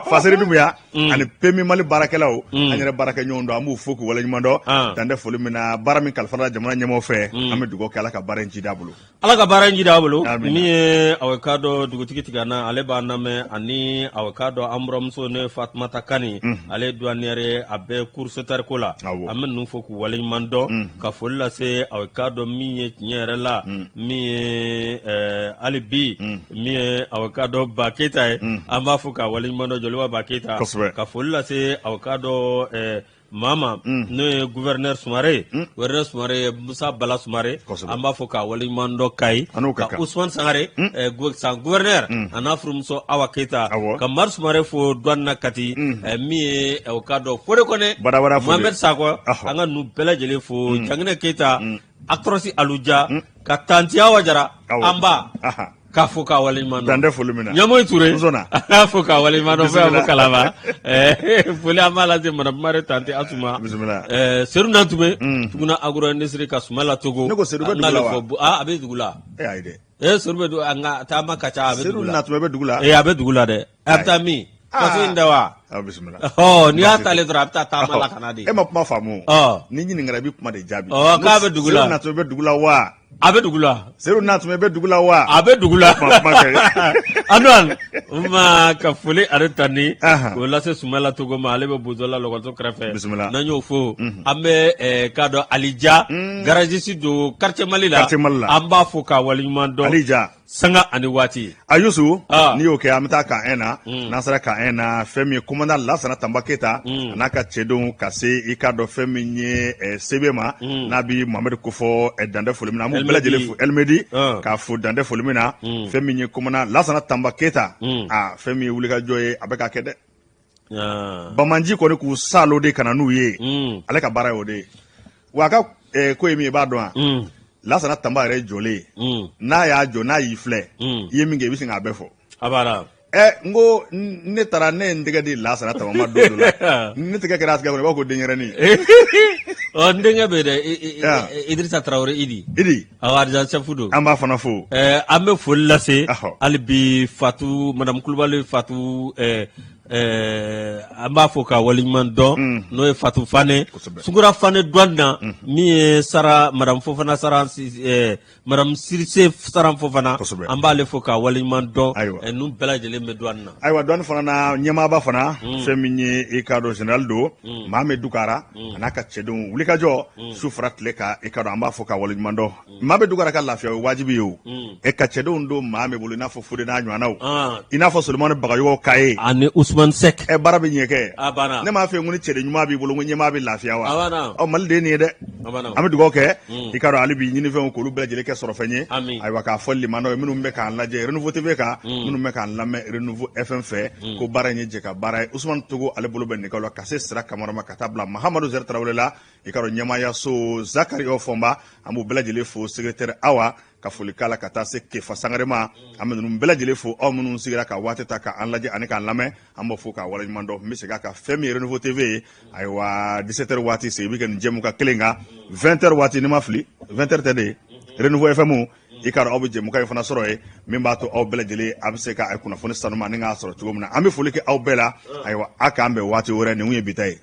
Fasiri Dunbiya. Ani PMU Mali baarakɛlaw, an yɛrɛ baarakɛɲɔgɔn don, an b'u fo k'u waleɲuman dɔn. Dan tɛ foli min na, baara min kalifara jamana ɲɛmɔgɔ fɛ, an bɛ dugawu kɛ, Ala ka baara in jidi a bolo.
Ala ka baara in jidi a bolo. Min ye aw k'a dɔn, dugutigi tigana, ale b'an lamɛn, ani aw k'a dɔn an buramuso ne Fatumata Kani, ale ye douanière ye, a bɛ cour ko la. An bɛ ninnu fo k'u waleɲuman dɔn, ka foli lase aw k'a dɔn min ye tiɲɛ yɛrɛ la, min ye hali bi min ye aw k'a dɔn Ba Keyita ye, an b'a fo k'a waleɲuman dɔn, Joliba Ba Keyita, ka foli lase aw k'a dɔn maa ma n'o ye gouverneur Sumare, gouverneur Sumare, Musa Bala Sumare, an b'a fo k'a waleɲuman dɔn Kayi, ka Usman Sangare san gouverneur, a n'a furumuso Awa Keyita, ka Mari Sumare fo douane na Kati, min ye o k'a dɔn Fode Kɔnɛ, Mohamed Sakɔ, an ka ninnu bɛɛ lajɛlen fo, Janginɛ Keyita, Actrosi Aluja, ka tanti Awa Jara, an ba k'a fo k'a waleɲuman dɔn.
Dan tɛ foli min na.
Ɲamoyi Ture.
N sɔnna.
An k'a fo k'a waleɲuman dɔn fo yan fo Kalaba. Foli an b'a lase madame Mare tanti Asuma.
Bisimila.
Seru Nantume. Tuguna agro industrie ka Sumala Togo.
Ne ko Seru bɛ dugu la wa?
A bɛ dugu la.
E ayi dɛ.
Seru bɛ dugu nka taama ka ca, a bɛ
Seru
dugu la.
Nantume bɛ dugu la.
A bɛ dugu la dɛ. A bɛ taa min? Faso in tɛ wa?
Aw bisimila.
Ɔ, n'i y'a taalen dɔrɔn, a bɛ taa taama la ka na de.
E ma kuma faamu.
Ɔ.
N'i ɲininkara, i bɛ kuma de jaabi.
Ɔ, k'a bɛ dugu la.
Seru Nantume bɛ dugu la wa?
A bɛ dugu la.
Seru Nantume bɛ dugu la wa?
A bɛ dugu la.
Kuma kɛ.
Antoine, ma ka foli ale tani
Ahan.
k'o lase Sumala Togo ma, ale bɛ Bozola lɔgɔso kɛrɛfɛ.
Bisimila.
N'an y'o fo, an bɛ k'a dɔn Alija, garagiste don quartier Mali la.
Quartier Mali la.
An b'a fo k'a waleɲuman dɔn.
Alija.
Sanga ani waati.
A Yusu,
Ah.
n'i y'o kɛ, an bɛ taa camp 1 na. N'an sera camp 1 na, fɛn min ye commandant Lasana Tanba Keyita a n'a ka cɛdenw, ka se i k'a dɔn fɛn min ye CB ma, n'a bi Mohamed kofɔ, dan tɛ foli min na, an b'u bɛɛ lajɛlen fo, Elmedi, k'a fo dan tɛ foli min na. Fɛn min ye commandant Lasana Tanba Keyita, a fɛn min ye wulikajɔ ye, a bɛ ka kɛ dɛ. Bamanji kɔni k'u salo de ka na n'u ye, ale ka baara y'o de ye. Wa a ka ko ye min ye, i b'a dɔn wa? Lasana Tanba yɛrɛ jɔlen, n'a y'a jɔ, n'a y'i filɛ, i ye min kɛ, i bɛ sin k'a bɛɛ fɔ.
A b'a
Ɛ, n ko ne taara, ne ye n tɛgɛ di Lasana Tanba ma don dɔ la, ne tɛgɛ kɛra a tɛgɛ kɔnɔ, i b'a fɔ ko denyɛrɛnin.
Ɔ, n denkɛ bɛ dɛ, Idrissa Traoré Idi.
Idi.
Awɔ, adjudant chef don.
An b'a fana fo.
An bɛ foli lase hali bi Fatu, madame Kulubali Fatu, an b'a fo ka waleɲuman dɔn, n'o ye Fatu Fane, Sungura Fane douane na, min ye Sara, madame Fofana Sara, madame Sirise Saran Fofana, an b'ale fo ka waleɲuman dɔn. Ninnu bɛɛ lajɛlen bɛ douane na.
Ayiwa, douane fana na, ɲɛmaaba fana, fɛn min ye i k'a dɔn général don, Mohamed Dukara, a n'a ka cɛdenw, wulikajɔ su fara tile kan, i k'a dɔn an b'a fo ka waleɲuman dɔn. Maa bɛ Dukara ka lafiya, o ye wajibi ye. O e ka cɛdenw don maa min bolo, i n'a fɔ Fode n'a ɲɔgɔnnaw, i n'a fɔ Solomani Bagayogo Kaye
ani Usman Sek.
Ɛ, baara bɛ ɲɛ kɛ.
A banna.
Ne m'a fɛ ko ni cɛden ɲuman b'i bolo, ko ɲɛmaa bɛ lafiya wa?
A banna.
Ɔ, Mali de ye nin ye dɛ.
A banna.
An bɛ dugawu kɛ, i k'a dɔn hali bi ɲinifɛnw k'olu bɛɛ lajɛlen kɛ sɔrɔfɛn ye.
Amin.
Ayiwa, k'a fɔ limanaw ye minnu bɛ k'an lajɛ Renouveau TV kan, minnu bɛ k'an lamɛn Renouveau FM fɛ, ko baara in ye jɛ ka baara ye. Usman Togo, ale bolo bɛ nɛgɛw la, ka se Sira Kamara ma, ka taa bila Mahamadu Zɛri Tarawele la, i k'a dɔn ɲɛmaayaso Zakariya Fɔnba, an b'u bɛɛ lajɛlen fo, secrétaire Awa, ka foli k'a la, ka taa se Kefa Sangare ma. An bɛ ninnu bɛɛ lajɛlen fo. Aw minnu sigira ka waati ta k'an lajɛ ani k'an lamɛn, an b'o fo k'a waleɲuman dɔn. N bɛ segin a kan, fɛn min ye Renouveau TV ye, ayiwa, 17h waati, segin bɛ kɛ nin jɛmukan kelen kan. 20h waati, ni ma fili, 20h tɛ de ye, Renouveau FM, i k'a dɔn aw bɛ jɛmukan in fana sɔrɔ yen, min b'a to aw bɛɛ lajɛlen a bɛ se ka kunnafoni sanuma ni k'a sɔrɔ cogo min na. An bɛ foli kɛ aw bɛɛ la. Ayiwa, a k'an bɛn waati wɛrɛ. Nin kun ye bi ta ye.